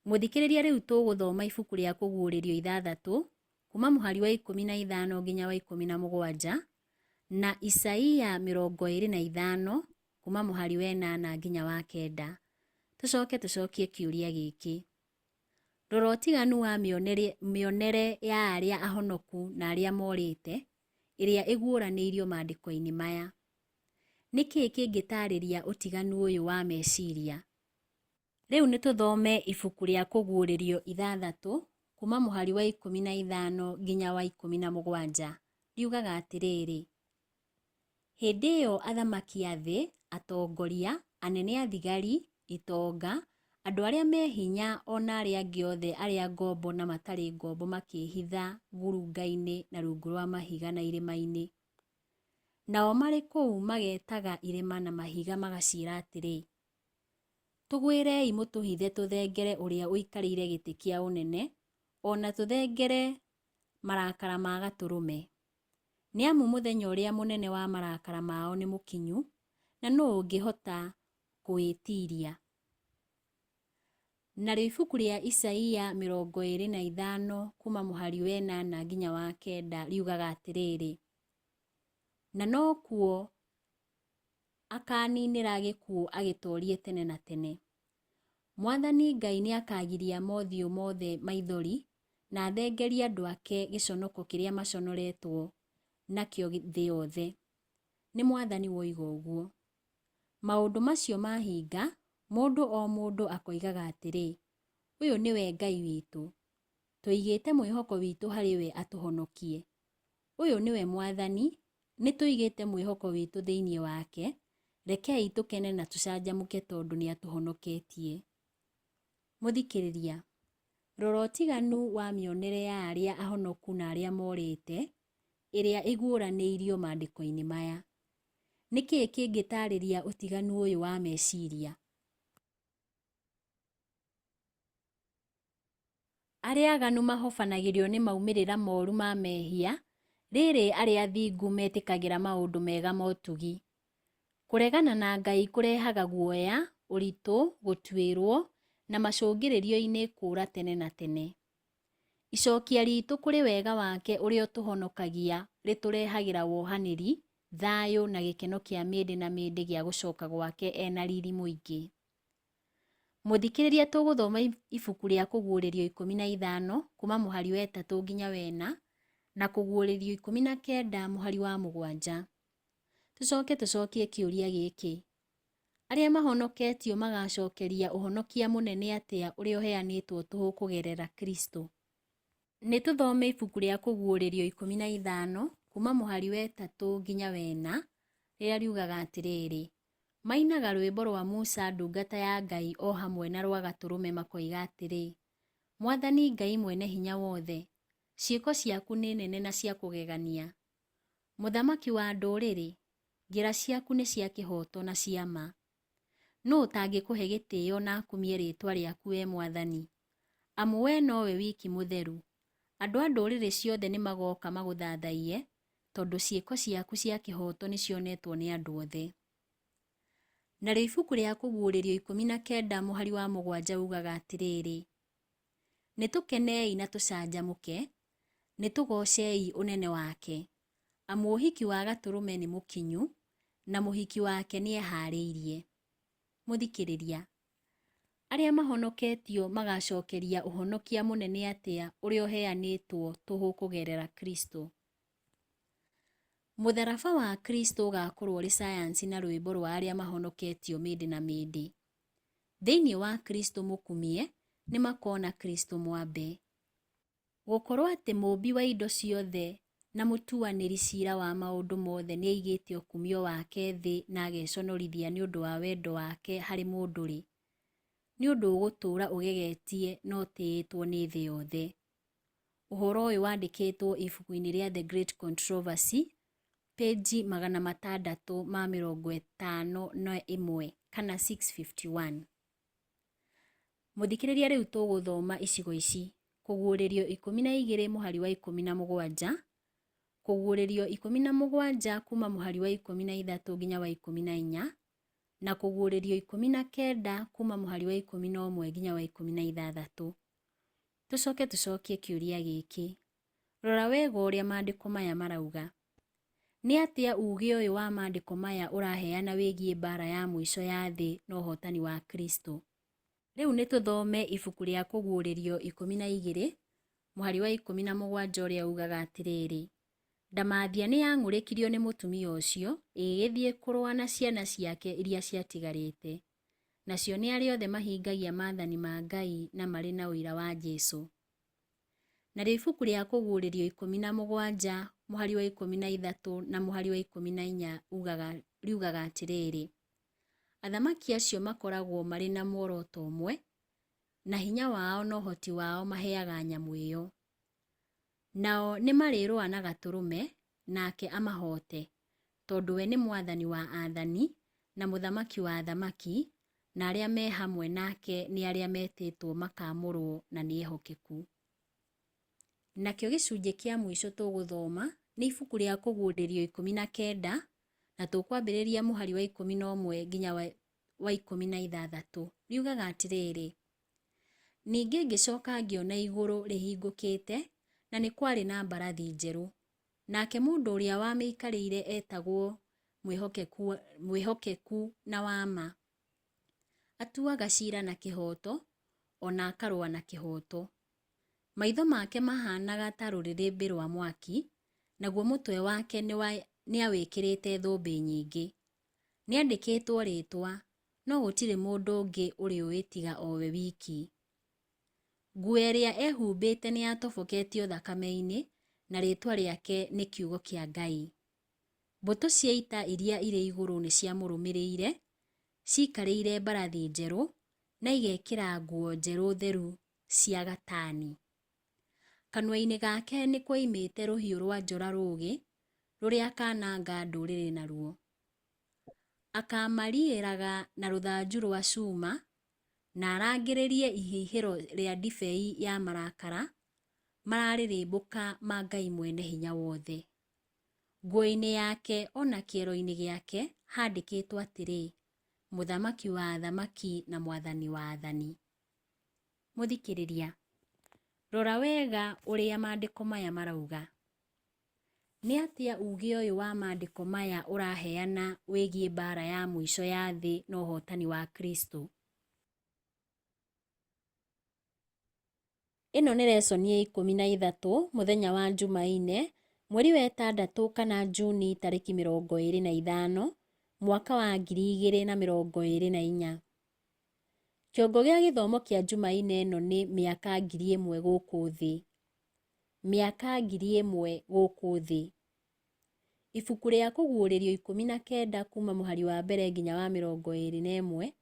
Mũthikĩrĩria rĩu tũgũthoma ibuku rĩa Kũguũrĩrio 6 kuma mũhari wa 15 nginya wa 17 na Isaia 25 kuma mũhari wa 8 nginya wa 9. Tũcoke tũcokie kĩũria gĩkĩ. Rora ũtiganu wa mĩonere ya arĩa ahonoku na arĩa morĩte ĩrĩa ĩguũranĩirio maandĩko-inĩ maya. Nĩ kĩĩ kĩngĩtaarĩria ũtiganu ũyũ wa meciria? Rĩu nĩ tũthome ibuku rĩa Kũguũrĩrio 6 kuma mũhari wa 15 nginya wa 17. Riugaga atĩrĩrĩ, hĩndĩ ĩyo athamaki a thĩ, atongoria, anene a thigari, itonga, andũ arĩa me hinya o na arĩa angĩ othe arĩa ngombo na matarĩ ngombo makĩĩhitha ngurunga-inĩ na rungu rwa mahiga na irĩma-inĩ. Nao marĩ kũu magetaga irĩma na mahiga magaciĩra atĩrĩ, tũgwĩrei mũtũhithe tũthengere ũrĩa ũikarĩire gĩtĩ kĩa ũnene, o na tũthengere marakara ma Gatũrũme. Nĩ amu mũthenya ũrĩa mũnene wa marakara mao nĩ mũkinyu, na nũũ ũngĩhota kũwĩtiiria? Narĩo ibuku rĩa Isaia 25 kuma mũhari wa 8 nginya wa 9 riugaga atĩrĩrĩ, na nokuo akaninĩra gĩkuũ agĩtoorie tene na tene. Mwathani Ngai nĩakagiria mothiũ mothe maithori na athengerie andũ ake gĩconoko kĩrĩa maconoretwo nakĩo thĩ yothe. Nĩ Mwathani woiga ũguo. Maũndũ macio mahinga, mũndũ o mũndũ akoigaga atĩrĩ, ũyũ nĩwe Ngai witũ, tũigĩte mwĩhoko witũ harĩ we atũhonokie. Ũyũ nĩwe Mwathani, nĩ tũigĩte mwĩhoko witũ thĩinĩ wake, rekei tũkene na tũcanjamũke tondũ nĩ atũhonoketie. Mũthikĩrĩria, rora ũtiganu wa mĩonere ya arĩa ahonoku na arĩa morĩte ĩrĩa ĩguũranĩirio maandĩko-inĩ maya. Nĩ kĩĩ kĩngĩtaarĩria ũtiganu ũyũ wa meciria? Arĩa aganu mahobanagĩrio nĩ maumĩrĩra moru ma mehia, rĩrĩ arĩa athingu metĩkagĩra maũndũ mega ma ũtugi. Kũregana na Ngai kũrehaga guoya, ũritũ, gũtuĩrwo, na macũngĩrĩrio-inĩ kũũra tene na tene. Icokia ritũ kũrĩ wega wake ũrĩa ũtũhonokagia rĩtũrehagĩra wohanĩri, thayũ na gĩkeno kĩa mĩndĩ na mĩndĩ gĩa gũcoka gwake ena riri mũingĩ. Mũthikĩrĩria tũgũthoma ibuku rĩa Kũguũrĩrio 15 kuma mũhari wa 3 nginya wa 4 na Kũguũrĩrio 19 mũhari wa 7. Tũcoke tũcokie kĩũria gĩkĩ. Arĩa mahonoketio magacokeria ũhonokia mũnene atĩa ũrĩa ũheanĩtwo tũhũ kũgerera Kristo? Nĩ tũthome ibuku rĩa Kũguũrĩrio 15 kuma mũhari wa 3 nginya wa 4 rĩrĩa riugaga atĩrĩrĩ, mainaga rwĩmbo rwa Musa ndungata ya Ngai o hamwe na rwa Gatũrũme makoiga atĩrĩ, Mwathani Ngai mwene hinya wothe, ciĩko ciaku nĩ nene na cia kũgegania. Mũthamaki wa ndũrĩrĩ, njĩra ciaku nĩ cia kĩhooto na cia ma. Nũũ ũtangĩkũhe gĩtĩo na akumie rĩĩtwa rĩaku we Mwathani? Amu we nowe wiki mũtheru. Andũ a ndũrĩrĩ ciothe nĩ magooka magũthathaiye, tondũ ciĩko ciaku cia kĩhooto nĩ cionetwo nĩ andũ othe. Narĩo ibuku rĩa Kũguũrĩrio 19 mũhari wa 7 ugaga atĩrĩrĩ, nĩ tũkenei na tũcanjamũke, nĩ tũgoocei ũnene wake. Amu ũhiki wa Gatũrũme nĩ mũkinyu, na mũhiki wake nĩehaarĩirie. Mũthikĩrĩria, arĩa mahonoketio magacokeria ũhonokia mũnene atĩa ũrĩa ũheanĩtwo tũhũ kũgerera Kristo? Mũtharaba wa Kristo ũgakorwo ũrĩ sayansi na rwĩmbo rwa arĩa mahonoketio mĩndĩ na mĩndĩ. Thĩinĩ wa Kristo mũkumie, nĩmakona Kristo mwambe. Gũkorwo atĩ Mũũmbi wa indo ciothe na Mũtuanĩri ciira wa maũndũ mothe nĩaigĩte ũkumio wake thĩ na ageconorithia nĩ ũndũ wa wendo wake harĩ mũndũ-rĩ, nĩ ũndũ ũgũtũũra ũgegetie na ũtĩĩtwo nĩ thĩ yothe. Ũhoro ũyũ wandĩkĩtwo ibuku-inĩ rĩa The Great Controversy, pĩnji 651 kana 651. Mũthikĩrĩria rĩu tũgũthoma icigo ici: Kũguũrĩrio 12 mũhari wa 17, Kũguũrĩrio 17 kuma mũhari wa 13 nginya wa 14, na Kũguũrĩrio 19 kuma mũhari wa 11 nginya wa 16. Tũcoke tũcokie kĩũria gĩkĩ. Rora wega ũrĩa maandĩko maya marauga. Nĩ atĩa uuge ũyũ wa maandĩko maya ũraheana wĩgiĩ mbaara ya mũico ya thĩ na ũhootani wa Kristo? Rĩu nĩ tũthome ibuku rĩa Kũguũrĩrio 12 mũhari wa 17 ũrĩa ugaga atĩrĩrĩ, Ndamathia nĩ yang'ũrĩkirio nĩ mũtumia ũcio, ĩgĩgĩthiĩ kũrũa na ciana ciake iria ciatigarĩte, nacio nĩ arĩa othe mahingagia maathani ma Ngai na marĩ na ũira wa Jesu. Narĩo ibuku rĩa Kũguũrĩrio 17 mũhari wa 13 na mũhari wa 14 ugaga, riugaga atĩrĩrĩ, Athamaki acio makoragwo marĩ na muoroto ũmwe, na hinya wao na ũhoti wao maheaga nyamũ ĩyo. Nao nĩmarĩrũa na Gatũrũme, nake amahoote, tondũ we nĩ Mwathani wa aathani, na Mũthamaki wa athamaki, na arĩa me hamwe nake nĩ arĩa metĩtwo makaamũrwo na nĩ ehokeku. Nakĩo gĩcunjĩ kĩa mũico tũgũthoma nĩ ibuku rĩa Kũguũrĩrio 19, na tũkwambĩrĩria mũhari wa 11 nginya wa 16. Riugaga atĩrĩrĩ, Ningĩ ngĩcoka ngĩona igũrũ rĩhingũkĩte, na nĩ kwarĩ na mbarathi njerũ. Nake mũndũ ũrĩa wamĩikarĩire etagwo mwĩhokeku, mwĩhokeku na wa ma. Atuaga ciira na kĩhooto, o na akarũa na kĩhooto. Maitho make mahaanaga ta rũrĩrĩmbĩ rwa mwaki, naguo mũtwe wake nĩawĩkĩrĩte thũmbĩ nyingĩ. Nĩandĩkĩtwo rĩĩtwa, no gũtirĩ mũndũ ũngĩ ũrĩũĩ tiga o we wiki. Nguo ĩrĩa ehumbĩte nĩyatoboketio thakame-inĩ, na rĩĩtwa rĩake nĩ Kiugo kĩa Ngai. Mbũtũ cia ita iria irĩ igũrũ nĩciamũrũmĩrĩire, ciikarĩire mbarathi njerũ, na igekĩra nguo njerũ theru cia gatani. Kanua-inĩ gake nĩkwoimĩte rũhiũ rwa njora rũũgĩ, rũrĩa akananga ndũrĩrĩ naruo. Akaamariĩraga na rũthanju rwa cuma, na arangĩrĩrie ihihĩro rĩa ndibei ya marakara mararĩrĩmbũka ma Ngai Mwene-Hinya-Wothe. Nguo-inĩ yake o na kĩero-inĩ gĩake haandĩkĩtwo atĩrĩ, Mũthamaki wa athamaki na Mwathani wa athani. Mũthikĩrĩria, rora wega ũrĩa maandĩko maya marauga. Nĩ atĩa uuge ũyũ wa maandĩko maya ũraheana wĩgiĩ mbaara ya mũico ya thĩ na ũhootani wa Kristo? Ĩno nĩ lesson ya 13 mũthenya wa Njumaine, mweri wa ĩtandatũ kana Juni tarĩki 25, mwaka wa 2024. Kĩongo gĩa gĩthomo kĩa Njumaine ĩno nĩ mĩaka 1000 gũkũ thĩ. Mĩaka 1000 gũkũ thĩ. Ibuku rĩa Kũguũrĩrio 19 kuma mũhari wa mbere nginya wa 21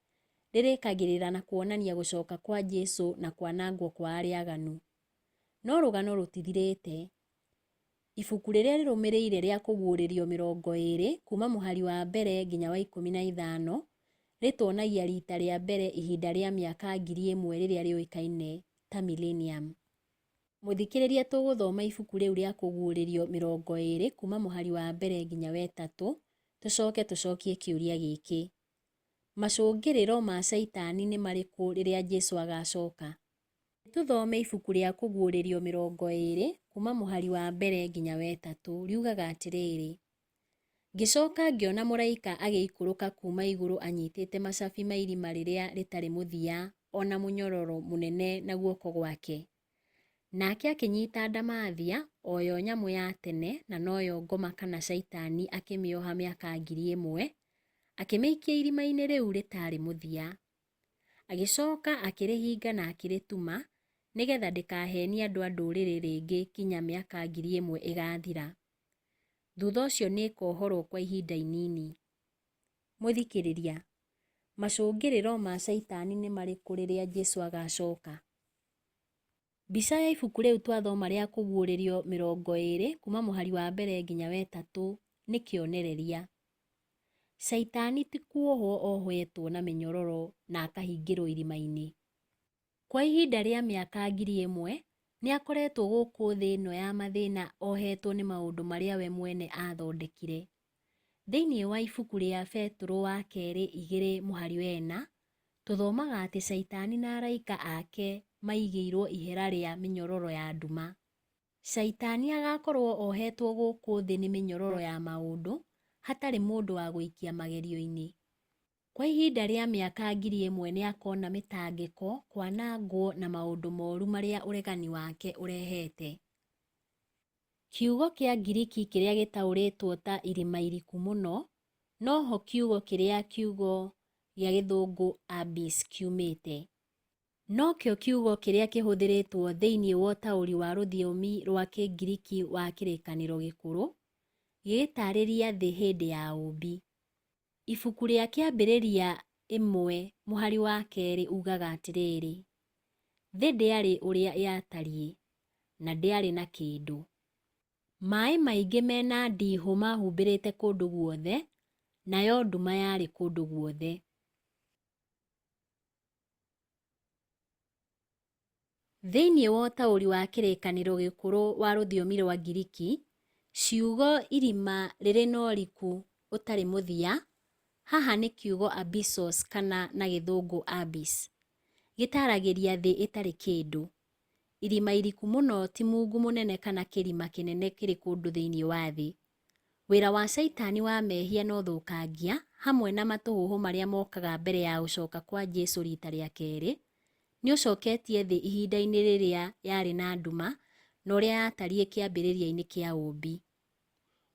rĩrĩkagĩrĩra na kuonania gũcoka kwa Jesu na kwanangwo kwa arĩa aganu. No rũgano rũtithirĩte. Ibuku rĩrĩa rĩrũmĩrĩire rĩa Kũguũrĩrio 20 kuma mũhari wa mbere nginya wa 15 rĩtuonagia riita rĩa mbere ihinda rĩa mĩaka 1000 rĩrĩa rĩũĩkaine ta millennium. Mũthikĩrĩria tũgũthoma ibuku rĩu rĩa Kũguũrĩrio 20 kuma mũhari wa mbere nginya wa ĩtatũ, tũcoke tũcokie kĩũria gĩkĩ. Macũngĩrĩro ma Caitani nĩ marĩkũ rĩrĩa Jesu agacoka? Tũthome ibuku rĩa Kũguũrĩrio 20 kuma mũhari wa mbere nginya wa ĩtatũ, riugaga atĩrĩrĩ, Ngĩcoka ngĩona mũraika agĩikũrũka kuuma igũrũ anyitĩte macabi ma irima rĩrĩa rĩtarĩ mũthia o na mũnyororo mũnene na guoko gwake. Nake akĩnyita ndamathia, o yo nyamũ ya tene, na noyo ngoma kana Shaitani, akĩmĩoha mĩaka 1,000, akĩmĩikia irima-inĩ rĩu rĩtarĩ mũthia. Agĩcoka akĩrĩhinga na akĩrĩtuma, nĩgetha ndĩkaheenie andũ a ndũrĩrĩ rĩngĩ kinya mĩaka 1,000 ĩgaathira. Thutha ũcio nĩ ĩkohorwo kwa ihinda inini. Mũthikĩrĩria, macũngĩrĩro ma Shaitani nĩ marĩkũ rĩrĩa Jesu agacoka? Mbica ya ibuku rĩu twathoma rĩa Kũguũrĩrio 20 kuma mũhari wa mbere nginya wetatũ nĩ kĩonereria. Shaitani ti kuohwo ohetwo na mĩnyororo na akahingĩrwo irima-inĩ. Kwa ihinda rĩa mĩaka 1,000 nĩ akoretwo gũkũ thĩ ĩno ya mathĩna ohetwo nĩ maũndũ marĩa we mwene aathondekire. Thĩinĩ wa ibuku rĩa Betũrũ wa kerĩ igĩrĩ mũhari wena, tũthomaga atĩ Shaitani na araika ake maigĩirwo ihera rĩa mĩnyororo ya nduma. Shaitani agakorwo ohetwo gũkũ thĩ nĩ mĩnyororo ya maũndũ, hatarĩ mũndũ wa gũikia magerio-inĩ. Kwa ihinda rĩa mĩaka 1,000 nĩ akona mĩtangĩko, kwanangwo na maũndũ moru marĩa ũregani wake ũrehete. Kiugo kĩa Ngiriki kĩrĩa gĩtaũrĩtwo ta irima iriku mũno, noho kiugo kĩrĩa kiugo gĩa gĩthũngũ abyss kiumĩte. Nokĩo kiugo kĩrĩa kĩhũthĩrĩtwo thĩinĩ wa ũtaũri wa rũthiomi rwa Kĩngiriki wa Kĩrĩkanĩro Gĩkũrũ, gĩgĩtaarĩria thĩ hĩndĩ ya ũũmbi. Ibuku rĩa Kĩambĩrĩria 1 mũhari wa 2 ugaga atĩrĩrĩ, thĩ ndĩarĩ ũrĩa yatariĩ, na ndĩarĩ na kĩndũ. Maĩ maingĩ mena ndihũ mahumbĩrĩte kũndũ guothe, nayo nduma yarĩ kũndũ guothe. Thĩinĩ wa ũtaũri wa Kĩrĩkanĩro Gĩkũrũ wa rũthiomi rwa Ngiriki, ciugo irima rĩrĩ na ũriku ũtarĩ mũthia, haha nĩ kiugo abyssos kana na gĩthũngũ abyss, gĩtaaragĩria thĩ ĩtarĩ kĩndũ. Irima iriku mũno ti mungu mũnene kana kĩrima kĩnene kĩrĩ kũndũ thĩinĩ wa thĩ. Wĩra wa Shaitani wa mehia na ũthũkangia, hamwe na matũhũhũ marĩa mokaga mbere ya gũcoka kwa Jesu rita rĩa kerĩ, nĩ ũcoketie thĩ ihinda-inĩ rĩrĩa yarĩ na nduma na ũrĩa yatariĩ kĩambĩrĩria-inĩ kĩa ũũmbi.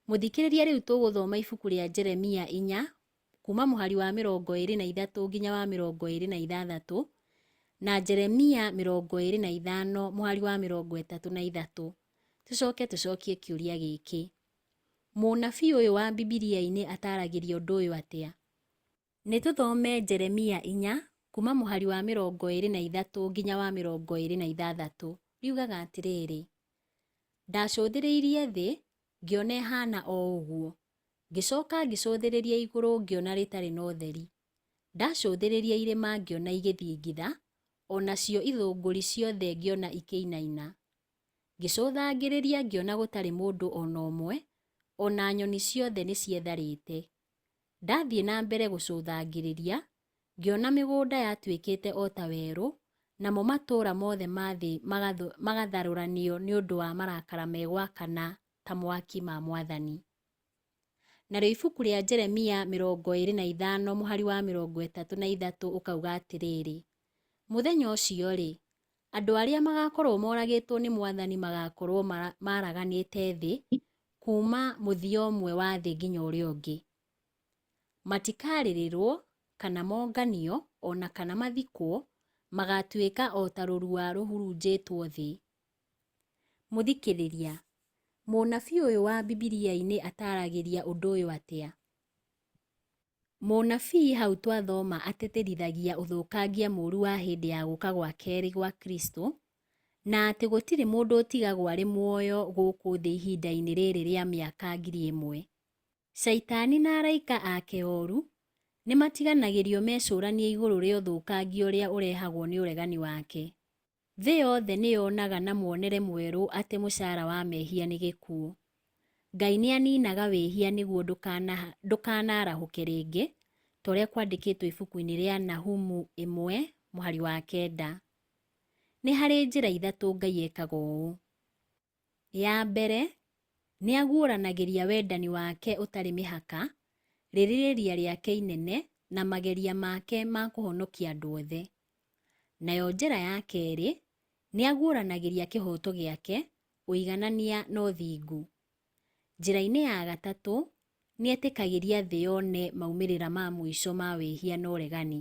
Mũthikĩrĩria, rĩu tũgũthoma ibuku rĩa Jeremia 4 kuma mũhari wa 23 nginya wa 26 na Jeremia 25 mũhari wa 33. Tũcoke tũcokie kĩũria gĩkĩ. Mũnabii ũyũ wa Bibilia-inĩ ataragĩria ũndũ ũyũ atĩa? Nĩ tũthome Jeremia 4 kuma mũhari wa 23 nginya wa 26. Riugaga atĩrĩrĩ, ndacũthĩrĩirie thĩ, ngĩona ĩhaana o ũguo. Ngĩcoka ngĩcũthĩrĩria igũrũ ngĩona rĩtarĩ na ũtheri. Ndacũthĩrĩria irĩma ngĩona igĩthingitha, o nacio ithũngũri ciothe ngĩona ikĩinaina. Ngĩcũthangĩrĩria ngĩona gũtarĩ mũndũ o na ũmwe, o na nyoni ciothe nĩcietharĩte. Ndathiĩ na mbere gũcũthangĩrĩria, ngĩona mĩgũnda yatuĩkĩte o ta werũ, namo matũũra mothe ma thĩ magatharũranio nĩ ũndũ wa marakara megwakana ta mwaki ma Mwathani. Narĩo ibuku rĩa Jeremia 25 mũhari wa 33 ũkauga atĩrĩrĩ, mũthenya ũcio-rĩ, andũ arĩa magakorwo moragĩtwo nĩ Mwathani magakorwo maraganĩte thĩ kuma mũthia ũmwe wa thĩ nginya ũrĩa ũngĩ. Matikarĩrĩrwo kana monganio o na kana mathikwo, magatuĩka o ta rũrua rũhurunjĩtwo thĩ. Mũthikĩrĩria, mũnabii ũyũ wa Bibilia-inĩ ataragĩria ũndũ ũyũ atĩa? Mũnabii hau twathoma atĩtĩrithagia ũthũkangia mũũru wa hĩndĩ ya gũka gwa kerĩ gwa Kristo, na atĩ gũtirĩ mũndũ ũtigagwo arĩ muoyo gũkũ thĩ ihinda-inĩ rĩrĩ rĩa mĩaka 1,000. Shaitani na araika ake oru nĩ matiganagĩrio mecũranie igũrũ rĩa ũthũkangia ũrĩa ũrehagwo nĩ ũregani wake. Thĩ yothe nĩ yonaga na muonere mwerũ atĩ mũcara wa mehia nĩ gĩkuũ. Ngai nĩ aninaga wĩhia nĩguo ndũkanarahũke rĩngĩ, ta ũrĩa kwandĩkĩtwo ibuku-inĩ rĩa Nahumu 1 mũhari wa 9. Nĩ harĩ njĩra ithatũ Ngai ekaga ũũ. Ya mbere, nĩ aguũranagĩria wendani wake ũtarĩ mĩhaka, rĩrirĩria rĩake inene, na mageria make ma kũhonokia andũ othe. Nayo njĩra ya kerĩ, Nĩ aguũranagĩria kĩhooto gĩake, ũiganania na ũthingu. Njĩra-inĩ ya gatatũ, nĩ etĩkagĩria thĩ yone maumĩrĩra ma mũico ma wĩhia na ũregani.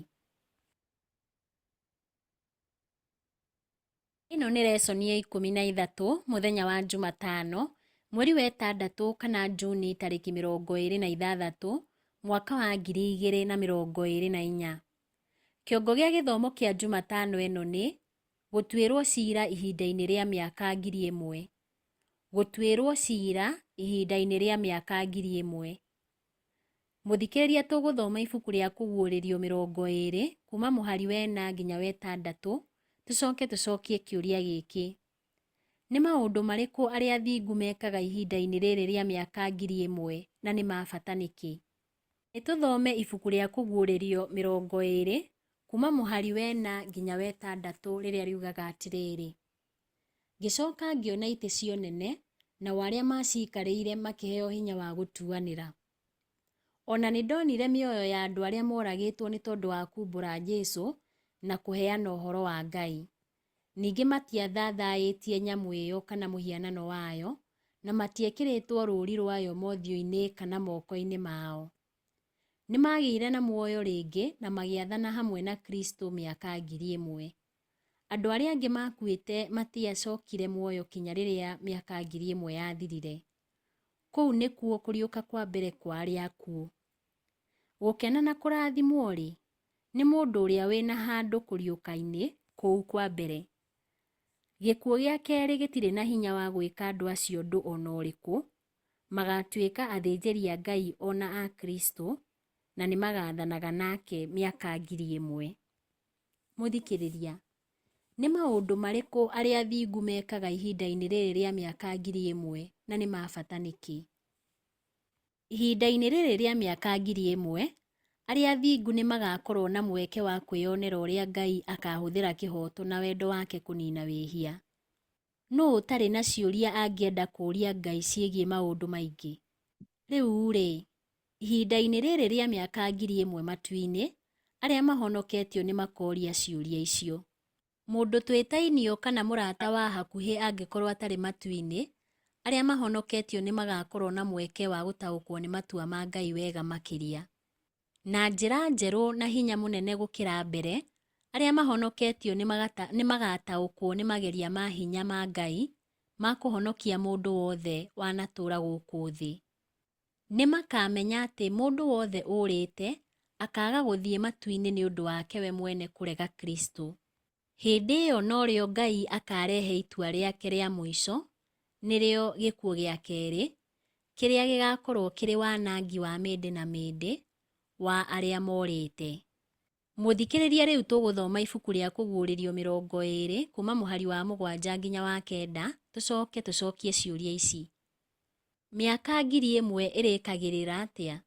Ĩno nĩ resoni ya 13 mũthenya wa Jumatano, mweri wa ĩtandatũ kana Juni tarĩki 26 mwaka wa 2024. Kĩongo gĩa gĩthomo kĩa Jumatano ĩno nĩ Gũtuĩrwo ciira ihinda-inĩ rĩa mĩaka 1000. Gũtuĩrwo ciira ihinda-inĩ rĩa mĩaka 1000. Mũthikĩrĩria tũgũthoma ibuku rĩa Kũguũrĩrio 20 kuma mũhari wa 4 nginya wa 6 tũcoke tũcokie kĩũria gĩkĩ. Nĩ maũndũ marĩkũ arĩa athingu mekaga ihinda-inĩ rĩrĩ rĩa mĩaka 1000 na nĩ ma bata nĩkĩ? Nĩ tũthome ibuku rĩa Kũguũrĩrio 20 kuma mũhari wa 4 nginya wa 6 rĩrĩa riugaga atĩrĩrĩ, Ngĩcoka ngĩona itĩ cia ũnene, nao arĩa maacikarĩire makĩheo hinya wa gũtuanĩra. O na nĩ ndonire mĩoyo ya andũ arĩa mooragĩtwo nĩ tondũ wa kuumbũra Jesu na kũheana ũhoro wa Ngai. Ningĩ matiathathaĩtie nyamũ ĩyo kana mũhianano wayo, na matiekĩrĩtwo rũũri rwayo mothiũ-inĩ kana moko-inĩ mao. Nĩ maagĩire na muoyo rĩngĩ na magĩathana hamwe na Kristo mĩaka 1000. Andũ arĩa angĩ maakuĩte matiacokire muoyo kinya rĩrĩa mĩaka 1000 yathirire. Kũu nĩkuo kũriũka kwa mbere kwa arĩa akuũ. Gũkena na kũrathimwo-rĩ, nĩ mũndũ ũrĩa wĩ na handũ kũriũka-inĩ kũu kwa mbere. Gĩkuũ gĩa kerĩ gĩtirĩ na hinya wa gwĩka andũ acio ũndũ o na ũrĩkũ, magaatuĩka athĩnjĩri a Ngai o na a Kristo, na nĩ magaathanaga nake mĩaka 1000. Mũthikĩrĩria, nĩ maũndũ marĩkũ arĩa athingu mekaga ihinda-inĩ rĩrĩ rĩa mĩaka 1000 na nĩ ma bata nĩkĩ? Ihinda-inĩ rĩrĩ rĩa mĩaka 1000, arĩa athingu nĩ magaakorũo na mweke wa kwĩyonera ũrĩa Ngai akaahũthĩra kĩhooto na wendo wake kũniina wĩhia. Nũũ ũtarĩ na ciũria angĩenda kũũria Ngai ciĩgiĩ maũndũ maingĩ? Rĩu-rĩ, ihinda-inĩ rĩrĩ rĩa mĩaka 1000 matu-inĩ, arĩa mahonoketio nĩ makooria ciũria icio. Mũndũ twĩtainio kana mũrata wa hakuhĩ angĩkorũo atarĩ matu-inĩ, arĩa mahonoketio nĩ magaakorũo na mweke wa gũtaũkwo nĩ matua ma Ngai wega makĩria. Na njĩra njerũ na hinya mũnene gũkĩra mbere, arĩa mahonoketio nĩ magaataũkwo nĩ mageria ma hinya ma Ngai ma kũhonokia mũndũ wothe wanatũũra gũkũ thĩ. Nĩ makaamenya atĩ mũndũ wothe ũũrĩte akaaga gũthiĩ matu-inĩ nĩ ũndũ wake we mwene kũrega Kristo. Hĩndĩ ĩyo norĩo Ngai akaarehe itua rĩake rĩa mũico, nĩrĩo gĩkuũ gĩa kerĩ, kĩrĩa gĩgaakorũo kĩrĩ wanangi wa mĩndĩ na mĩndĩ wa arĩa morĩte. Mũthikĩrĩria rĩu tũgũthoma ibuku rĩa Kũguũrĩrio 20 kuma mũhari wa 7 nginya wa 9 tũcoke tũcokie ciũria ici. Mĩaka 1000 ĩrĩkagĩrĩra atĩa?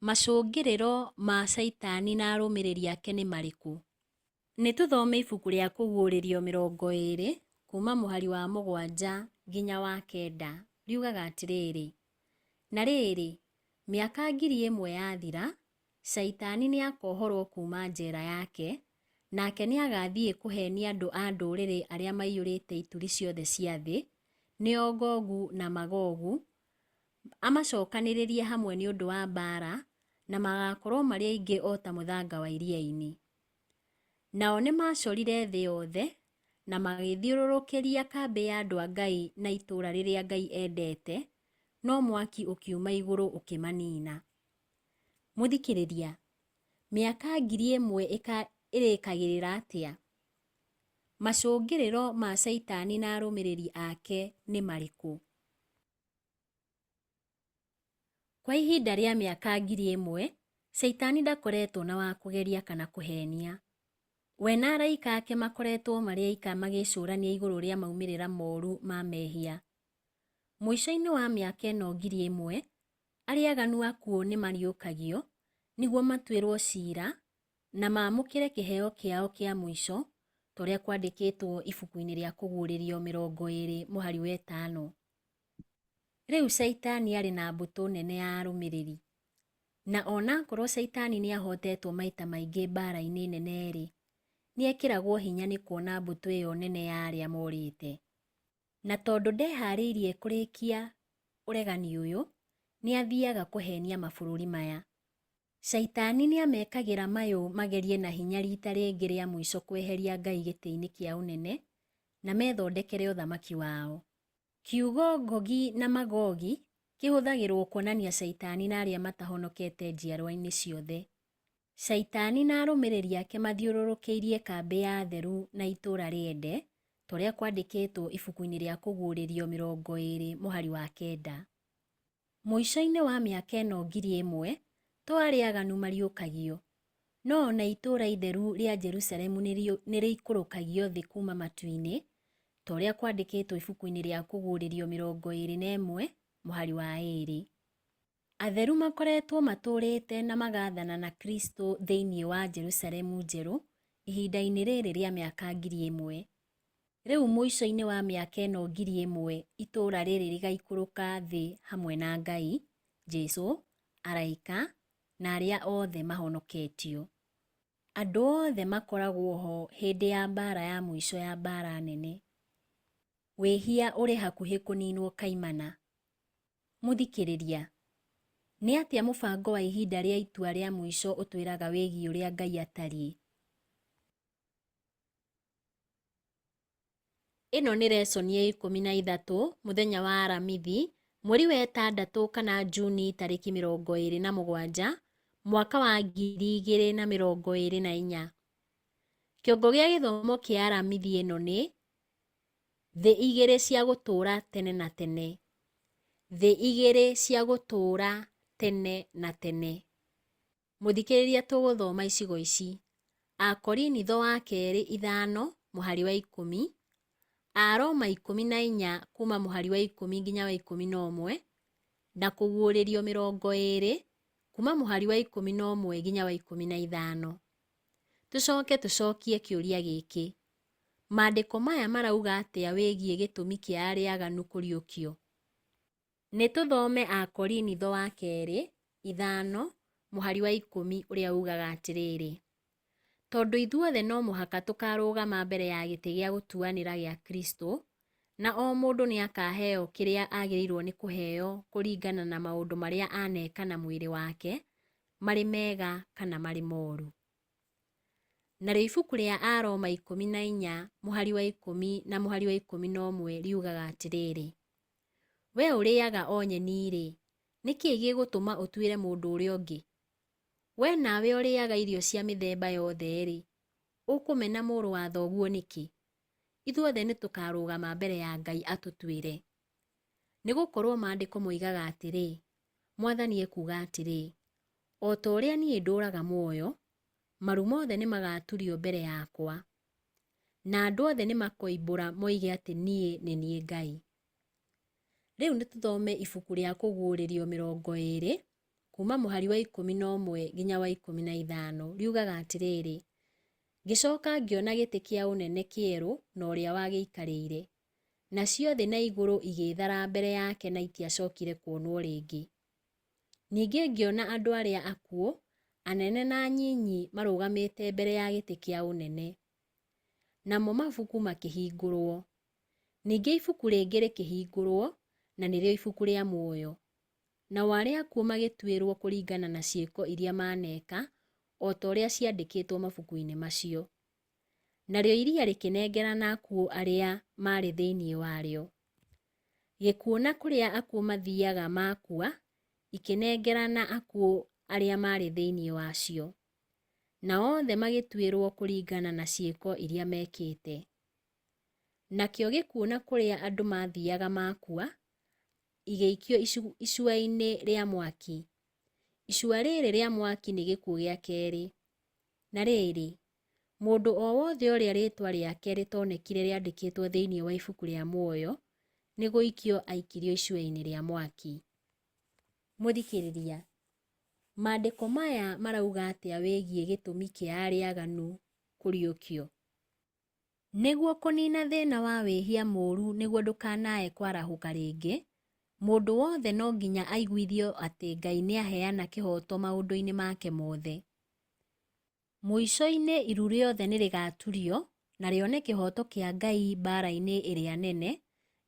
Macũngĩrĩro ma Caitani na arũmĩrĩri ake nĩ marĩkũ? Nĩ tũthome ibuku rĩa Kũguũrĩrio 20 kuma mũhari wa 7 nginya wa 9 riugaga atĩrĩrĩ, Na rĩrĩ, mĩaka 1000 yathira, Shaitani nĩakohorwo kuuma njeera yake, nake nĩagathiĩ kũheenia andũ a ndũrĩrĩ arĩa maiyũrĩte ituri ciothe cia thĩ, nĩo Gogu na Magogu, amacokanĩrĩrie hamwe nĩ ũndũ wa mbaara, na magaakorwo marĩ aingĩ o ta mũthanga wa iria-inĩ. Nao nĩmacorire thĩ yothe, na magĩthiũrũrũkĩria kambĩ ya andũ a Ngai na itũũra rĩrĩa Ngai endete, no mwaki ũkiuma igũrũ ũkĩmaniina. Mũthikĩrĩria, mĩaka 1000 ĩrĩkagĩrĩra atĩa? Macũngĩrĩro ma Caitani na arũmĩrĩri ake nĩ marĩkũ? Kwa ihinda rĩa mĩaka 1000, Caitani ndakoretwo na wa kũgeria kana kũheenia. We na araika ake makoretwo marĩ aika magĩcũrania igũrũ rĩa maumĩrĩra moru ma mehia. Mũico-inĩ wa mĩaka ĩno 1000, arĩa aganu akuũ nĩ mariũkagio nĩguo matuĩrũo ciira na maamũkĩre kĩheo kĩao kĩa mũico, ta ũrĩa kwandĩkĩtwo ibuku-inĩ rĩa Kũguũrĩrio 20 mũhari wa 5. Rĩu Shaitani arĩ na mbũtũ nene ya arũmĩrĩri. Na o na akorũo Shaitani nĩ ahootetwo maita maingĩ mbaara-inĩ nene-rĩ, Nĩekĩragwo hinya nĩ kuona mbũtũ ĩyo nene ya arĩa morĩte. Na tondũ ndeharĩirie kũrĩkia ũregani ũyũ, nĩathiaga kũhenia mabũrũri maya. Shaitani nĩamekagĩra mayũ magerie na hinya rita rĩngĩ rĩa mũico kweheria Ngai gĩtĩ-inĩ kĩa ũnene na methondekere ũthamaki wao. Kiugo Gogi na Magogi kĩhũthagĩrũo kuonania Shaitani na arĩa matahonokete njiarwa-inĩ ciothe. Shaitani na arũmĩrĩri ake mathiũrũrũkĩirie kambĩ ya atheru na itũũra rĩende, ta ũrĩa kwandĩkĩtwo ibuku-inĩ rĩa Kũguũrĩrio 20 mũhari wa 9. Mũico-inĩ wa mĩaka ĩno 1000, to arĩa aganu mariũkagio, no o na itũũra itheru rĩa Jerusalemu nĩrĩikũrũkagio thĩ kuuma matu-inĩ, ta ũrĩa kwandĩkĩtwo ibuku-inĩ rĩa Kũguũrĩrio 21 mũhari wa 2. Atheru makoretwo matũũrĩte na magathana na Kristo thĩinĩ wa Jerusalemu njerũ ihinda-inĩ rĩrĩ rĩa mĩaka 1000. Rĩu mũico-inĩ wa mĩaka ĩno 1000 itũũra rĩrĩ rĩgaikũrũka thĩ hamwe na Ngai, Jesu, araika, na arĩa othe mahonoketio. Andũ othe makoragwo ho hĩndĩ ya mbaara ya mũico ya mbaara nene. Wĩhia ũrĩ hakuhĩ kũninwo kaimana. Mũthikĩrĩria, nĩ atĩa mũbango wa ihinda rĩa itua rĩa mũico ũtwĩraga wĩgiĩ ũrĩa Ngai atariĩ? Ĩno nĩ resoni ya 13 mũthenya wa Aramithi, mweri wa ĩtandatũ kana Juni tarĩki 27, mwaka wa 2024. Kĩongo gĩa gĩthomo kĩa Aramithi ĩno nĩ Thĩ igĩrĩ cia gũtũũra tene na tene. Thĩ igĩrĩ cia gũtũũra tene na tene. Mũthikĩrĩria tũgũthoma icigo ici. Akorinitho wa kerĩ 5 mũhari wa 10, Aroma 14 kuma mũhari wa 10 nginya wa 11, na Kũguũrĩrio 20 kuma mũhari wa 11 nginya wa 15. Tũcoke tũcokie kĩũria gĩkĩ. Maandĩko maya marauga atĩa wĩgiĩ gĩtũmi kĩa arĩa aganu kũriũkio? Nĩ tũthome Akorinitho wa kerĩ 5 mũhari wa 10 ũrĩa ugaga atĩrĩrĩ, tondũ ithuothe no mũhaka tũkaarũgama mbere ya gĩtĩ gĩa gũtuanĩra gĩa Kristo, na o mũndũ nĩ akaheo kĩrĩa agĩrĩirwo nĩ kũheo kũringana na maũndũ marĩa aneka na mwĩrĩ wake, marĩ mega kana marĩ moru. Narĩo ibuku rĩa Aroma 14 mũhari wa 10 na mũhari wa 11 riugaga atĩrĩrĩ, we ũrĩaga o nyeni-rĩ, nĩ kĩĩ gĩgũtũma ũtuĩre mũndũ ũrĩa ũngĩ? We nawe ũrĩaga irio cia mĩthemba yothe-rĩ, ũkũmena mũrũ wa thoguo nĩkĩ? Ithuothe nĩ tũkaarũgama mbere ya Ngai atũtuĩre. Nĩ gũkorũo maandĩko moigaga atĩrĩ, Mwathani ekuuga atĩrĩ, o ta ũrĩa niĩ ndũũraga muoyo, maru mothe nĩ magaaturio mbere yakwa, na andũ othe nĩ makoimbũra moige atĩ niĩ nĩ niĩ Ngai. Rĩu nĩ tũthome ibuku rĩa Kũguũrĩrio 20 kuma mũhari wa 11 nginya wa 15 riugaga atĩrĩrĩ, ngĩcoka ngĩona gĩtĩ kĩa ũnene kĩerũ na ũrĩa wagĩikarĩire. Nacio thĩ na igũrũ igĩĩthara mbere yake na itiacokire kuonwo rĩngĩ. Ningĩ ngĩona andũ arĩa akuũ, anene na anyinyi marũgamĩte mbere ya gĩtĩ kĩa ũnene. Namo mabuku makĩhingũrwo. Ningĩ ibuku rĩngĩ rĩkĩhingũrwo, na nĩrĩo ibuku rĩa muoyo. Nao arĩa akuũ magĩtuĩrwo kũringana na ciĩko iria maneka, o ta ũrĩa ciandĩkĩtwo mabuku-inĩ macio. Narĩo iria rĩkĩnengerana akuũ arĩa maarĩ thĩinĩ warĩo. Gĩkuũ na kũrĩa akuũ mathiaga makua ikĩnengerana akuũ arĩa maarĩ thĩinĩ wacio. Nao othe magĩtuĩrwo kũringana na ciĩko iria mekĩte. Nakĩo gĩkuũ na kũrĩa andũ mathiaga makua igĩikio icua-inĩ rĩa mwaki. Icua rĩrĩ rĩa mwaki nĩ gĩkuũ gĩa kerĩ. Na rĩrĩ, mũndũ o wothe ũrĩa rĩĩtwa rĩake rĩtonekire rĩandĩkĩtwo thĩinĩ wa ibuku rĩa muoyo, nĩ gũikio aikirio icua-inĩ rĩa mwaki. Mũthikĩrĩria, maandĩko maya marauga atĩa wĩgiĩ gĩtũmi kĩa arĩa aganu kũriũkio? Nĩguo kũnina thĩna wa wĩhia mũũru nĩguo ndũkanae kwarahũka rĩngĩ, mũndũ wothe no nginya aiguithio atĩ Ngai nĩaheana kĩhooto maũndũ-inĩ make mothe. Mũico-inĩ iru rĩothe nĩ rĩgaturio na rĩone kĩhooto kĩa Ngai mbaara-inĩ ĩrĩa nene,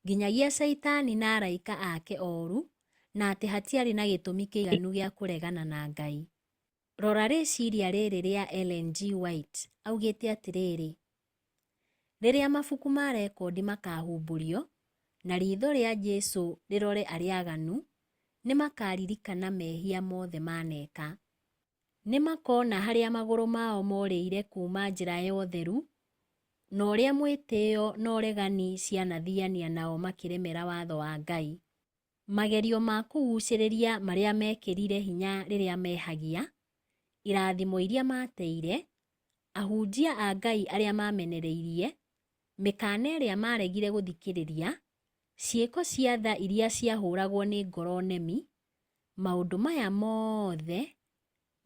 nginyagia Caitani na araika ake oru, na atĩ hatiarĩ na gĩtũmi kĩiganu gĩa kũregana na Ngai. Rora rĩciria rĩrĩ rĩa Ellen G. White augĩte atĩrĩrĩ, Rĩrĩa mabuku ma rekondi makahumbũrio, na riitho rĩa Jesu rĩrore arĩa aganu, nĩ makaririkana mehia mothe maneka. Nĩ makona harĩa magũrũ mao morĩire kuuma njĩra ya ũtheru, na ũrĩa mwĩtĩo na ũregani cianathiania nao makĩremera watho wa Ngai. Magerio ma kũgucĩrĩria marĩa mekĩrire hinya rĩrĩa mehagia, irathimo iria mateire, ahunjia a Ngai arĩa mamenereirie, mĩkana ĩrĩa maregire gũthikĩrĩria, ciĩko cia tha iria ciahũragwo nĩ ngoro nemi, maũndũ maya mothe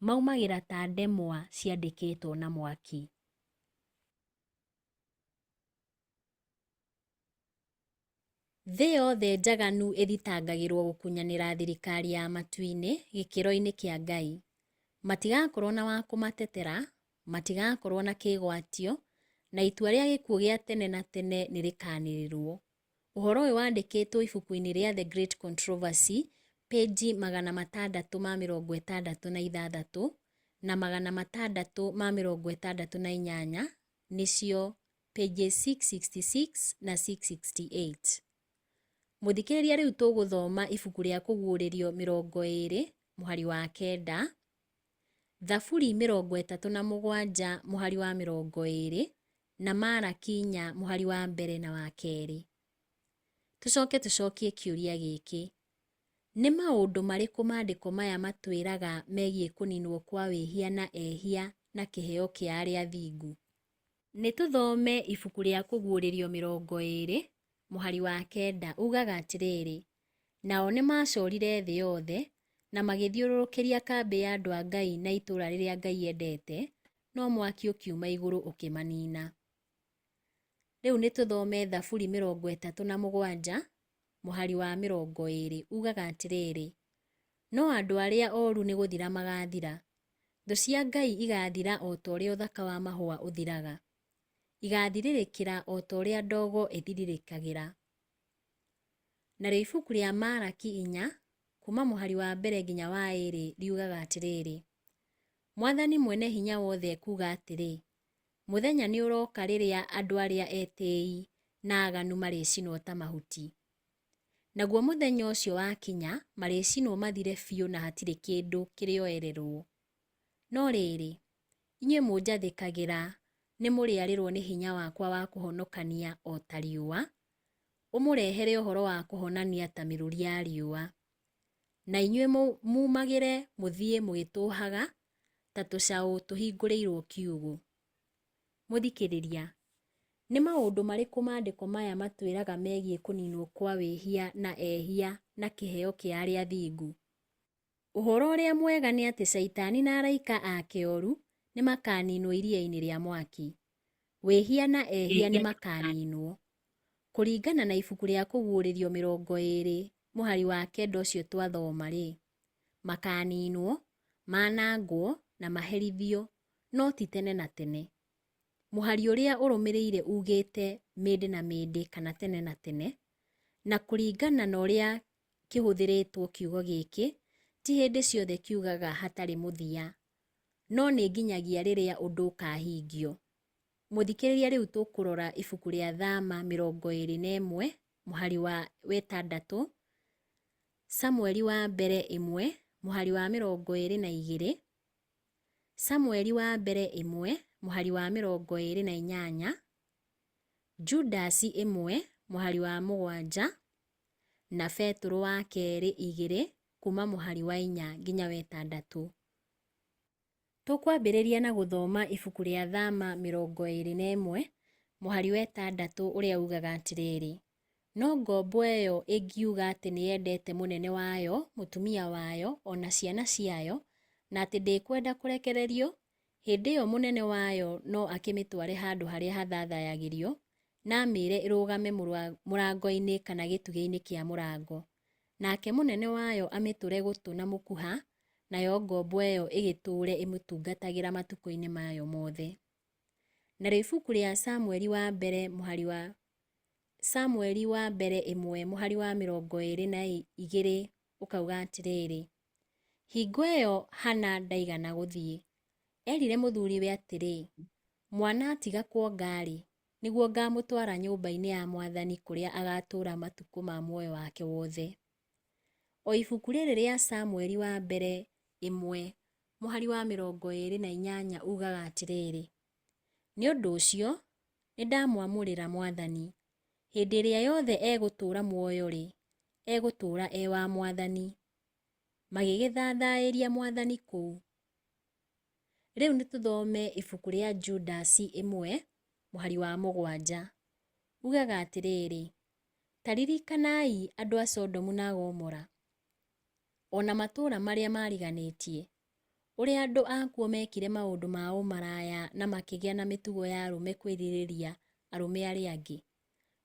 maumagĩra ta ndemwa ciandĩkĩtwo na mwaki. Thĩ yothe njaganu ĩthitangagĩrwo gũkunyanĩra thirikari ya matu-inĩ gĩkĩro-inĩ kĩa Ngai. Matigakorwo na wa kũmatetera, matigakorwo na kĩgwatio, na itua rĩa gĩkuũ gĩa tene na tene nĩ rĩkanĩrĩrwo. Ũhoro ũyũ wandĩkĩtwo ibuku-inĩ rĩa The Great Controversy, pĩnji 666 na 668, nĩcio pages 666 na 668. Mũthikĩrĩria rĩu tũgũthoma ibuku rĩa Kũguũrĩrio 20 mũhari wa 9, Thaburi 37 mũhari wa 20, na Maraki 4 mũhari wa mbere na wa kerĩ. Tũcoke tũcokie kĩũria gĩkĩ, Nĩ maũndũ marĩkũ maandĩko maya matwĩraga megiĩ kũninwo kwa wĩhia na ehia na kĩheo kĩa arĩa athingu? Nĩ tũthome ibuku rĩa Kũguũrĩrio 20 mũhari wa 9 ugaga atĩrĩrĩ, Nao nĩmacoorire thĩ yothe, na magĩthiũrũrũkĩria kambĩ ya andũ a Ngai na itũũra rĩrĩa Ngai endete, no mwaki ũkiuma igũrũ ũkĩmaniina. Rĩu nĩ tũthome Thaburi 37 mũhari wa 20 ugaga atĩrĩrĩ, No andũ arĩa oru nĩ gũthira magaathira. Thũ cia Ngai igaathira o ta ũrĩa ũthaka wa mahũa ũthiraga. Igaathirĩrĩkĩra o ta ũrĩa ndogo ĩthirirĩkagĩra. Narĩo ibuku rĩa Maraki 4, kuuma mũhari wa mbere nginya wa ĩĩrĩ riugaga atĩrĩrĩ, Mwathani Mwene Hinya Wothe ekuuga atĩrĩ, Mũthenya nĩũrooka rĩrĩa andũ arĩa etĩĩi na aaganu marĩcinwo ta mahuti. Naguo mũthenya ũcio wakinya, marĩcinwo mathire biũ na hatirĩ kĩndũ kĩrĩoererwo. No rĩrĩ, inyuĩ mũnjathĩkagĩra nĩmũrĩarĩrwo nĩ hinya wakwa wa kũhonokania o ta riũa, ũmũrehere ũhoro wa kũhonania ta mĩrũri ya riũa. Na inyuĩ mumagĩre mũthiĩ mũgĩtũũhaga ta tũcaũ tũhingũrĩirwo kiugũ. Mũthikĩrĩria, nĩ maũndũ marĩkũ maandĩko maya matwĩraga megiĩ kũninwo kwa wĩhia na ehia na kĩheo kĩa arĩa athingu? Ũhoro ũrĩa mwega nĩ atĩ Caitani na araika ake oru nĩ makaninwo iria-inĩ rĩa mwaki. Wĩhia na ehia nĩ makaninwo. Kũringana na ibuku rĩa Kũguũrĩrio 20 mũhari wa 9 ũcio twathoma-rĩ, makaninwo, manangwo, na maherithio, no ti tene na tene. Mũhari ũrĩa ũrũmĩrĩire ugĩte mĩndĩ na mĩndĩ kana tene na tene, na kũringana na ũrĩa kĩhũthĩrĩtwo kiugo gĩkĩ, ti hĩndĩ ciothe kiugaga hatarĩ mũthia, no nĩ nginyagia rĩrĩa ũndũ ũkahingio. Mũthikĩrĩria rĩu tũkũrora ibuku rĩa Thama 21 mũhari wa 6, Samueli wa mbere 1 mũhari wa 22, Samueli wa mbere 1 mũhari wa 28, Judasi 1 mũhari wa 7, na Betũrũ wa kerĩ 2 kuuma mũhari wa 4 nginya wa 6. Tũkwambĩrĩria na gũthoma ibuku rĩa Thama 21 mũhari wa 6 ũrĩa ugaga atĩrĩrĩ, No ngombo ĩyo ĩngiuga atĩ nĩyendete mũnene wayo, mũtumia wayo, o na ciana ciayo, na atĩ ndĩkwenda kũrekererio, hĩndĩ ĩyo mũnene wayo no akĩmĩtware handũ harĩa hathathayagĩrio, na amĩĩre ĩrũgame mũrango-inĩ kana gĩtugĩ-inĩ kĩa mũrango. Nake mũnene wayo amĩtũre gũtũ na mũkuha, nayo ngombo ĩyo ĩgĩtũũre ĩmũtungatagĩra matukũ-inĩ mayo mothe. Narĩo ibuku rĩa Samueli wa mbere mũhari wa Samueli wa mbere ĩmwe mũhari wa 22 ũkauga atĩrĩrĩ, hingo ĩyo Hana ndaigana gũthiĩ. Erire mũthuriwe atĩrĩ, mwana atiga kuonga-rĩ, nĩguo ngamũtwara nyũmba-inĩ ya mwathani kũrĩa agatũũra matukũ ma muoyo wake wothe. O ibuku rĩrĩ rĩa Samueli wa mbere ĩmwe mũhari wa 28 ugaga atĩrĩrĩ, nĩ ũndũ ũcio nĩndamwamũrĩra mwathani, hĩndĩ ĩrĩa yothe egũtũũra muoyo-rĩ, egũtũũra e wa mwathani. Magĩgĩthathaĩria mwathani kũu. Rĩu nĩ tũthome ibuku rĩa Judasi ĩmwe mũhari wa 7. Ugaga atĩrĩrĩ, ta ririkanai andũ a Sodomu na Gomora, o na matũũra marĩa maariganĩtie, ũrĩa andũ akuo meekire maũndũ ma ũmaraya na makĩgĩa na mĩtugo ya arũme kwĩrirĩria arũme arĩa angĩ.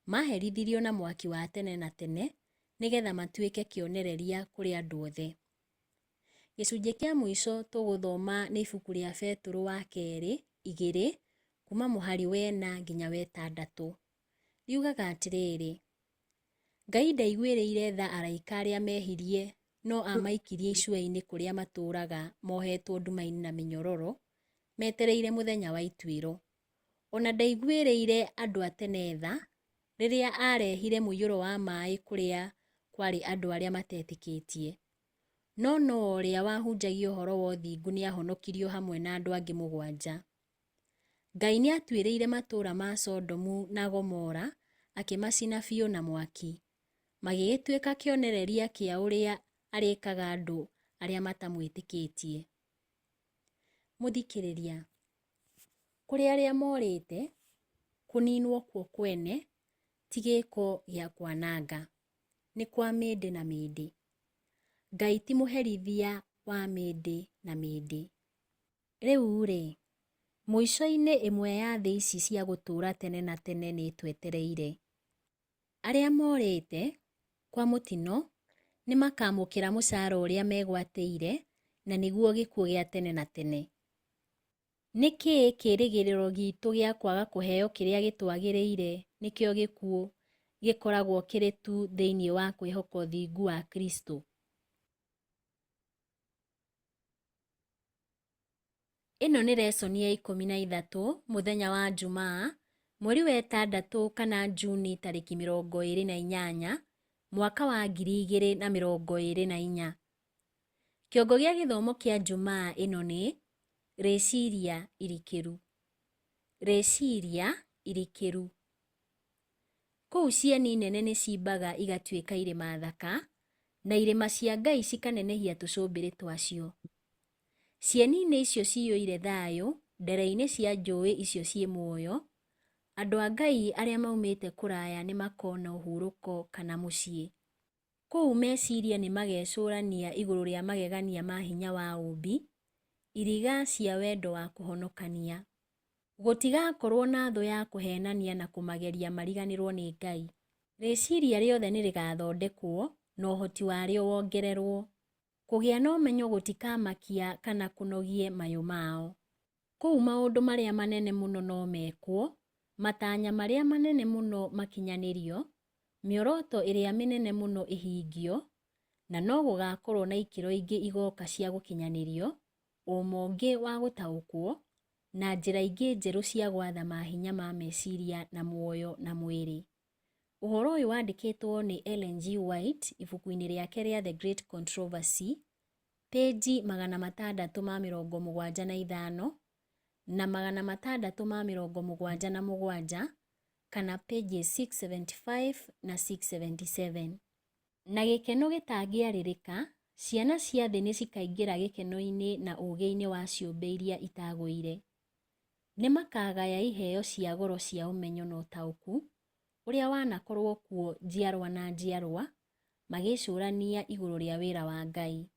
Maaherithirio na mwaki wa tene na tene nĩgetha matuĩke kĩonereria kũrĩ andũ othe. Gĩcunjĩ kĩa mũico tũgũthoma nĩ ibuku rĩa Betũrũ wa kerĩ igĩrĩ kuma mũhari wena nginya wetandatũ. Riugaga atĩrĩrĩ, Ngai ndaiguĩrĩire tha araika arĩa mehirie no amaikirie icua-inĩ kũrĩa matũũraga mohetwo nduma-inĩ na mĩnyororo metereire mũthenya wa ituĩro. Ona ndaiguĩrĩire andũ a tene tha rĩrĩa arehire mũiyũro wa maĩ kũrĩa kwarĩ andũ arĩa matetĩkĩtie. No Noa ũrĩa wahunjagia ũhoro wa ũthingu nĩahonokirio hamwe na andũ angĩ 7. Ngai nĩatuĩrĩire matũũra ma Sodomu na Gomora akĩmacina biũ na mwaki. Magĩgĩtuĩka kĩonereria kĩa ũrĩa arĩkaga andũ arĩa matamwĩtĩkĩtie. Mũthikĩrĩria, kũrĩ arĩa morĩte, kũninwo kuo kwene ti gĩko gĩa kwananga, nĩ kwa mĩndĩ na mĩndĩ. Ngai ti mũherithia wa mĩndĩ na mĩndĩ. Rĩu-rĩ, mũico-inĩ ĩmwe ya thĩ ici cia gũtũũra tene na tene nĩ ĩtwetereire. Arĩa morĩte, kwa mũtino, nĩ makamũkĩra mũcara ũrĩa megwatĩire na nĩguo gĩkuũ gĩa tene na tene. Nĩ kĩĩ kĩĩrĩgĩrĩro gitũ gĩa kwaga kũheo kĩrĩa gĩtwagĩrĩire nĩkĩo gĩkuũ gĩkoragwo kĩrĩ tu thĩinĩ wa kwĩhoka ũthingu wa Kristo? Ĩno nĩ resoni ya 13 mũthenya wa Njumaa mweri wa ĩtandatũ kana Juni tarĩki 28 mwaka wa 2024. Kĩongo gĩa gĩthomo kĩa Njumaa ĩno nĩ rĩciria irikĩru. Rĩciria irikĩru. Kũu cieni nene nĩ cimbaga igatuĩka irĩma thaka, na irĩma cia Ngai cikanenehia tũcũmbĩrĩ twacio. Cieni-inĩ icio ciyũire thayũ, ndere-inĩ cia njũĩ icio ciĩ muoyo, andũ a Ngai arĩa maumĩte kũraya nĩ makona ũhurũko kana mũciĩ. Kũu meciria nĩ magecũrania igũrũ rĩa magegania ma hinya wa ũũmbi, iriga cia wendo wa kũhonokania. Gũtigakorwo na thũ ya kũhenania na kũmageria mariganĩrwo nĩ Ngai. Rĩciria rĩothe nĩ rĩgathondekwo na ũhoti warĩo wongererwo. Kũgĩa na ũmenyo gũtikamakia kana kũnogie mayũ mao. Kũu maũndũ marĩa manene mũno no mekwo, matanya marĩa manene mũno makinyanĩrio, mĩoroto ĩrĩa mĩnene mũno ĩhingio, na no gũgakorwo na ikĩro ingĩ igoka cia gũkinyanĩrio, ũma ũngĩ wa gũtaũkwo, na njĩra ingĩ njerũ cia gwatha mahinya ma meciria na muoyo na mwĩrĩ. Ũhoro ũyũ wandĩkĩtwo nĩ Ellen G. White ibuku-inĩ rĩake rĩa The Great Controversy, pĩnji 675 na 677 kana pages 675 na 677. Na gĩkeno gĩtangĩarĩrĩka, ciana cia thĩ nĩ cikaingĩra gĩkeno-inĩ na ũũgĩ-inĩ wa ciũmbe iria itagũire. Nĩ makagaya iheo cia goro cia ũmenyo na ũtaũku ũrĩa wanakorwo kuo njiarwa na njiarwa magĩcũrania igũrũ rĩa wĩra wa Ngai.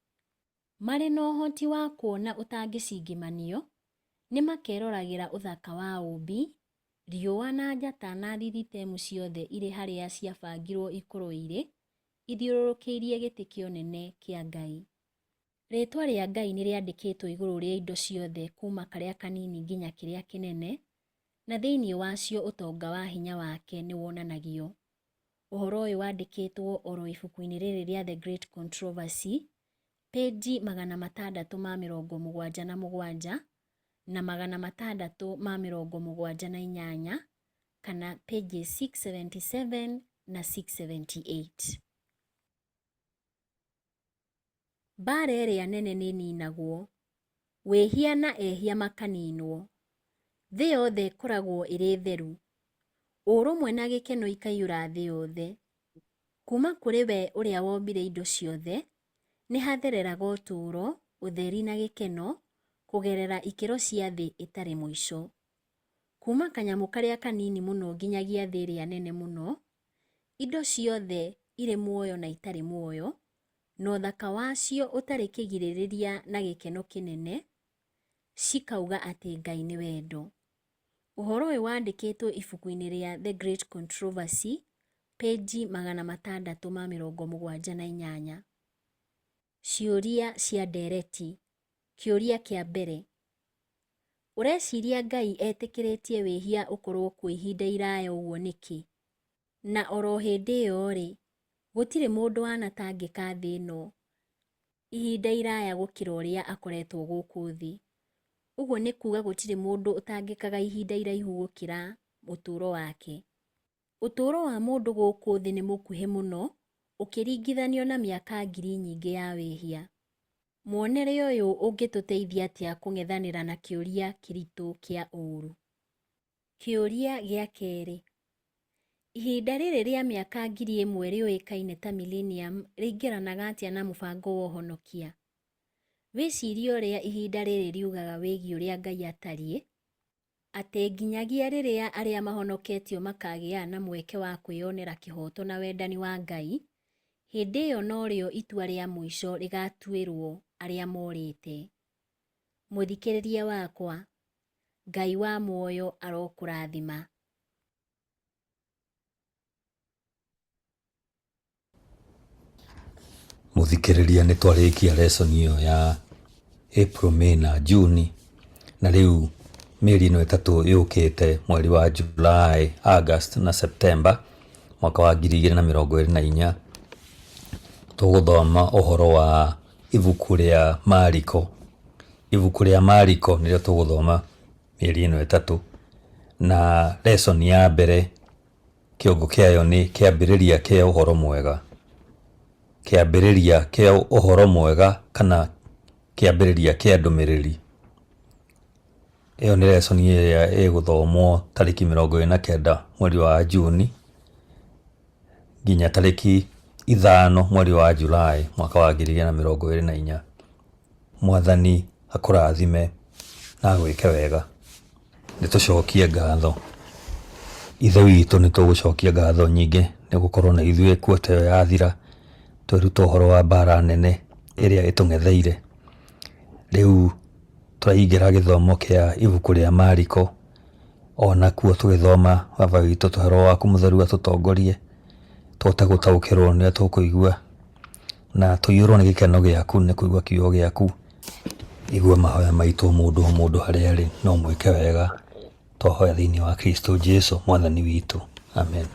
Marĩ na ũhoti wa kuona ũtangĩcingimanio, nĩ makeroragĩra ũthaka wa ũũmbi, riũa na njata na thithitemu ciothe irĩ harĩa ciabangirwo ikorwo irĩ, ithiũrũrũkĩirie gĩtĩ kĩa ũnene kĩa Ngai. Rĩĩtwa rĩa Ngai nĩ rĩandĩkĩtwo igũrũ rĩa indo ciothe kuuma karĩa kanini nginya kĩrĩa kĩnene, na thĩinĩ wacio ũtonga wa hinya wake nĩ wonanagio. Ũhoro ũyũ wandĩkĩtwo oro ibuku-inĩ rĩrĩ rĩa The Great Controversy, pĩnji 677 na 678, kana pages 677 na 678. Mbaara ĩrĩa nene nĩĩninagwo, wĩhia na ehia makaninwo. Thĩ yothe ĩkoragwo ĩrĩ theru, ũrũmwe na gĩkeno ikaiyũra thĩ yothe. Kuuma kũrĩ we ũrĩa wombire indo ciothe, nĩ hathereraga ũtũũro, ũtheri na gĩkeno, kũgerera ikĩro cia thĩ ĩtarĩ mũico. Kuuma kanyamũ karĩa kanini mũno nginyagia thĩ ĩrĩa nene mũno, indo ciothe irĩ muoyo na itarĩ muoyo, na ũthaka wacio ũtarĩ kĩgirĩrĩria na gĩkeno kĩnene, cikauga atĩ Ngai nĩ wendo. Ũhoro ũyũ wandĩkĩtwo ibuku-inĩ rĩa The Great Controversy, pĩnji 678. Ciũria cia ndereti. Kĩũria kĩa mbere. Ũreciria Ngai etĩkĩrĩtie wĩhia ũkorũo kuo ihinda iraya ũguo nĩkĩ? Na oro hĩndĩ ĩyo-rĩ, gũtirĩ mũndũ wanatangĩka thĩ ĩno ihinda iraya gũkĩra ũrĩa akoretwo gũkũ thĩ. Ũguo nĩ kuuga gũtirĩ mũndũ ũtangĩkaga ihinda iraihu gũkĩra ũtũũro wake. Ũtũũro wa mũndũ gũkũ thĩ nĩ mũkuhĩ mũno ũkĩringithanio na mĩaka ngiri nyingĩ ya wĩhia. Muonere ũyũ ũngĩtũteithia atĩa kũng'ethanĩra na kĩũria kĩritũ kĩa ũũru? Kĩũria gĩa kerĩ. Ihinda rĩrĩ rĩa mĩaka 1000 rĩũĩkaine ta millennium rĩingĩranaga atĩa na mũbango wa ũhonokia? Wĩcirie ũrĩa ihinda rĩrĩ riugaga wĩgiĩ ũrĩa Ngai atariĩ, atĩ nginyagia rĩrĩa arĩa mahonoketio makagĩa na mweke wa kwĩyonera kĩhooto na wendani wa Ngai, hĩndĩ ĩyo norĩo itua rĩa mũico rĩgatuĩrũo arĩa morĩte. Mũthikĩrĩria wakwa, Ngai wa muoyo arokũrathima. Mũthikĩrĩria nĩ twarĩkia lesson ĩyo ya April, May na June, na rĩu mĩeri ĩno ĩtatũ yũkĩte mweri wa July, August na September mwaka wa 2024, tũgũthoma ũhoro wa ibuku rĩa Mariko. Ibuku rĩa Mariko nĩrĩo tũgũthoma mĩeri ĩno ĩtatũ, na lesson ya mbere Kĩongo kĩayo nĩ Kĩambĩrĩria kĩa Ũhoro Mwega. Kĩambĩrĩria kĩa Ũhoro Mwega kana Kĩambĩrĩria kĩa Ndũmĩrĩri. Ĩyo nĩ lesson ĩrĩa ĩgũthomwo tarĩki 29 mweri wa Juni nginya tarĩki 5 mweri wa Julai mwaka wa 2024. Mwathani akũrathime na agwĩke wega. Nĩ tũcokie ngatho. Ithe witũ nĩ tũgũcokia ngatho nyingĩ nĩ gũkorwo na ithuĩ kuota ĩyo yathira, tweruta ũhoro wa mbara nene ĩrĩa ĩtũng'etheire. Rĩu tũraingĩra gĩthomo kĩa ibuku rĩa Mariko, onakuo tũgĩthoma Baba witũ tũhe Roho waku mũtheru atũtongorie, tũhote gũtaũkĩrwo nĩ ũrĩa tũkũigua, na tũiyũrwo nĩ gĩkeno gĩaku nĩ kũigua kiugo gĩaku. Igua mahoya maitũ o mũndũ o mũndũ harĩa arĩ na ũmwĩke wega. Twahoya thĩinĩ wa Kristo Jesu mwathani witũ. Amen.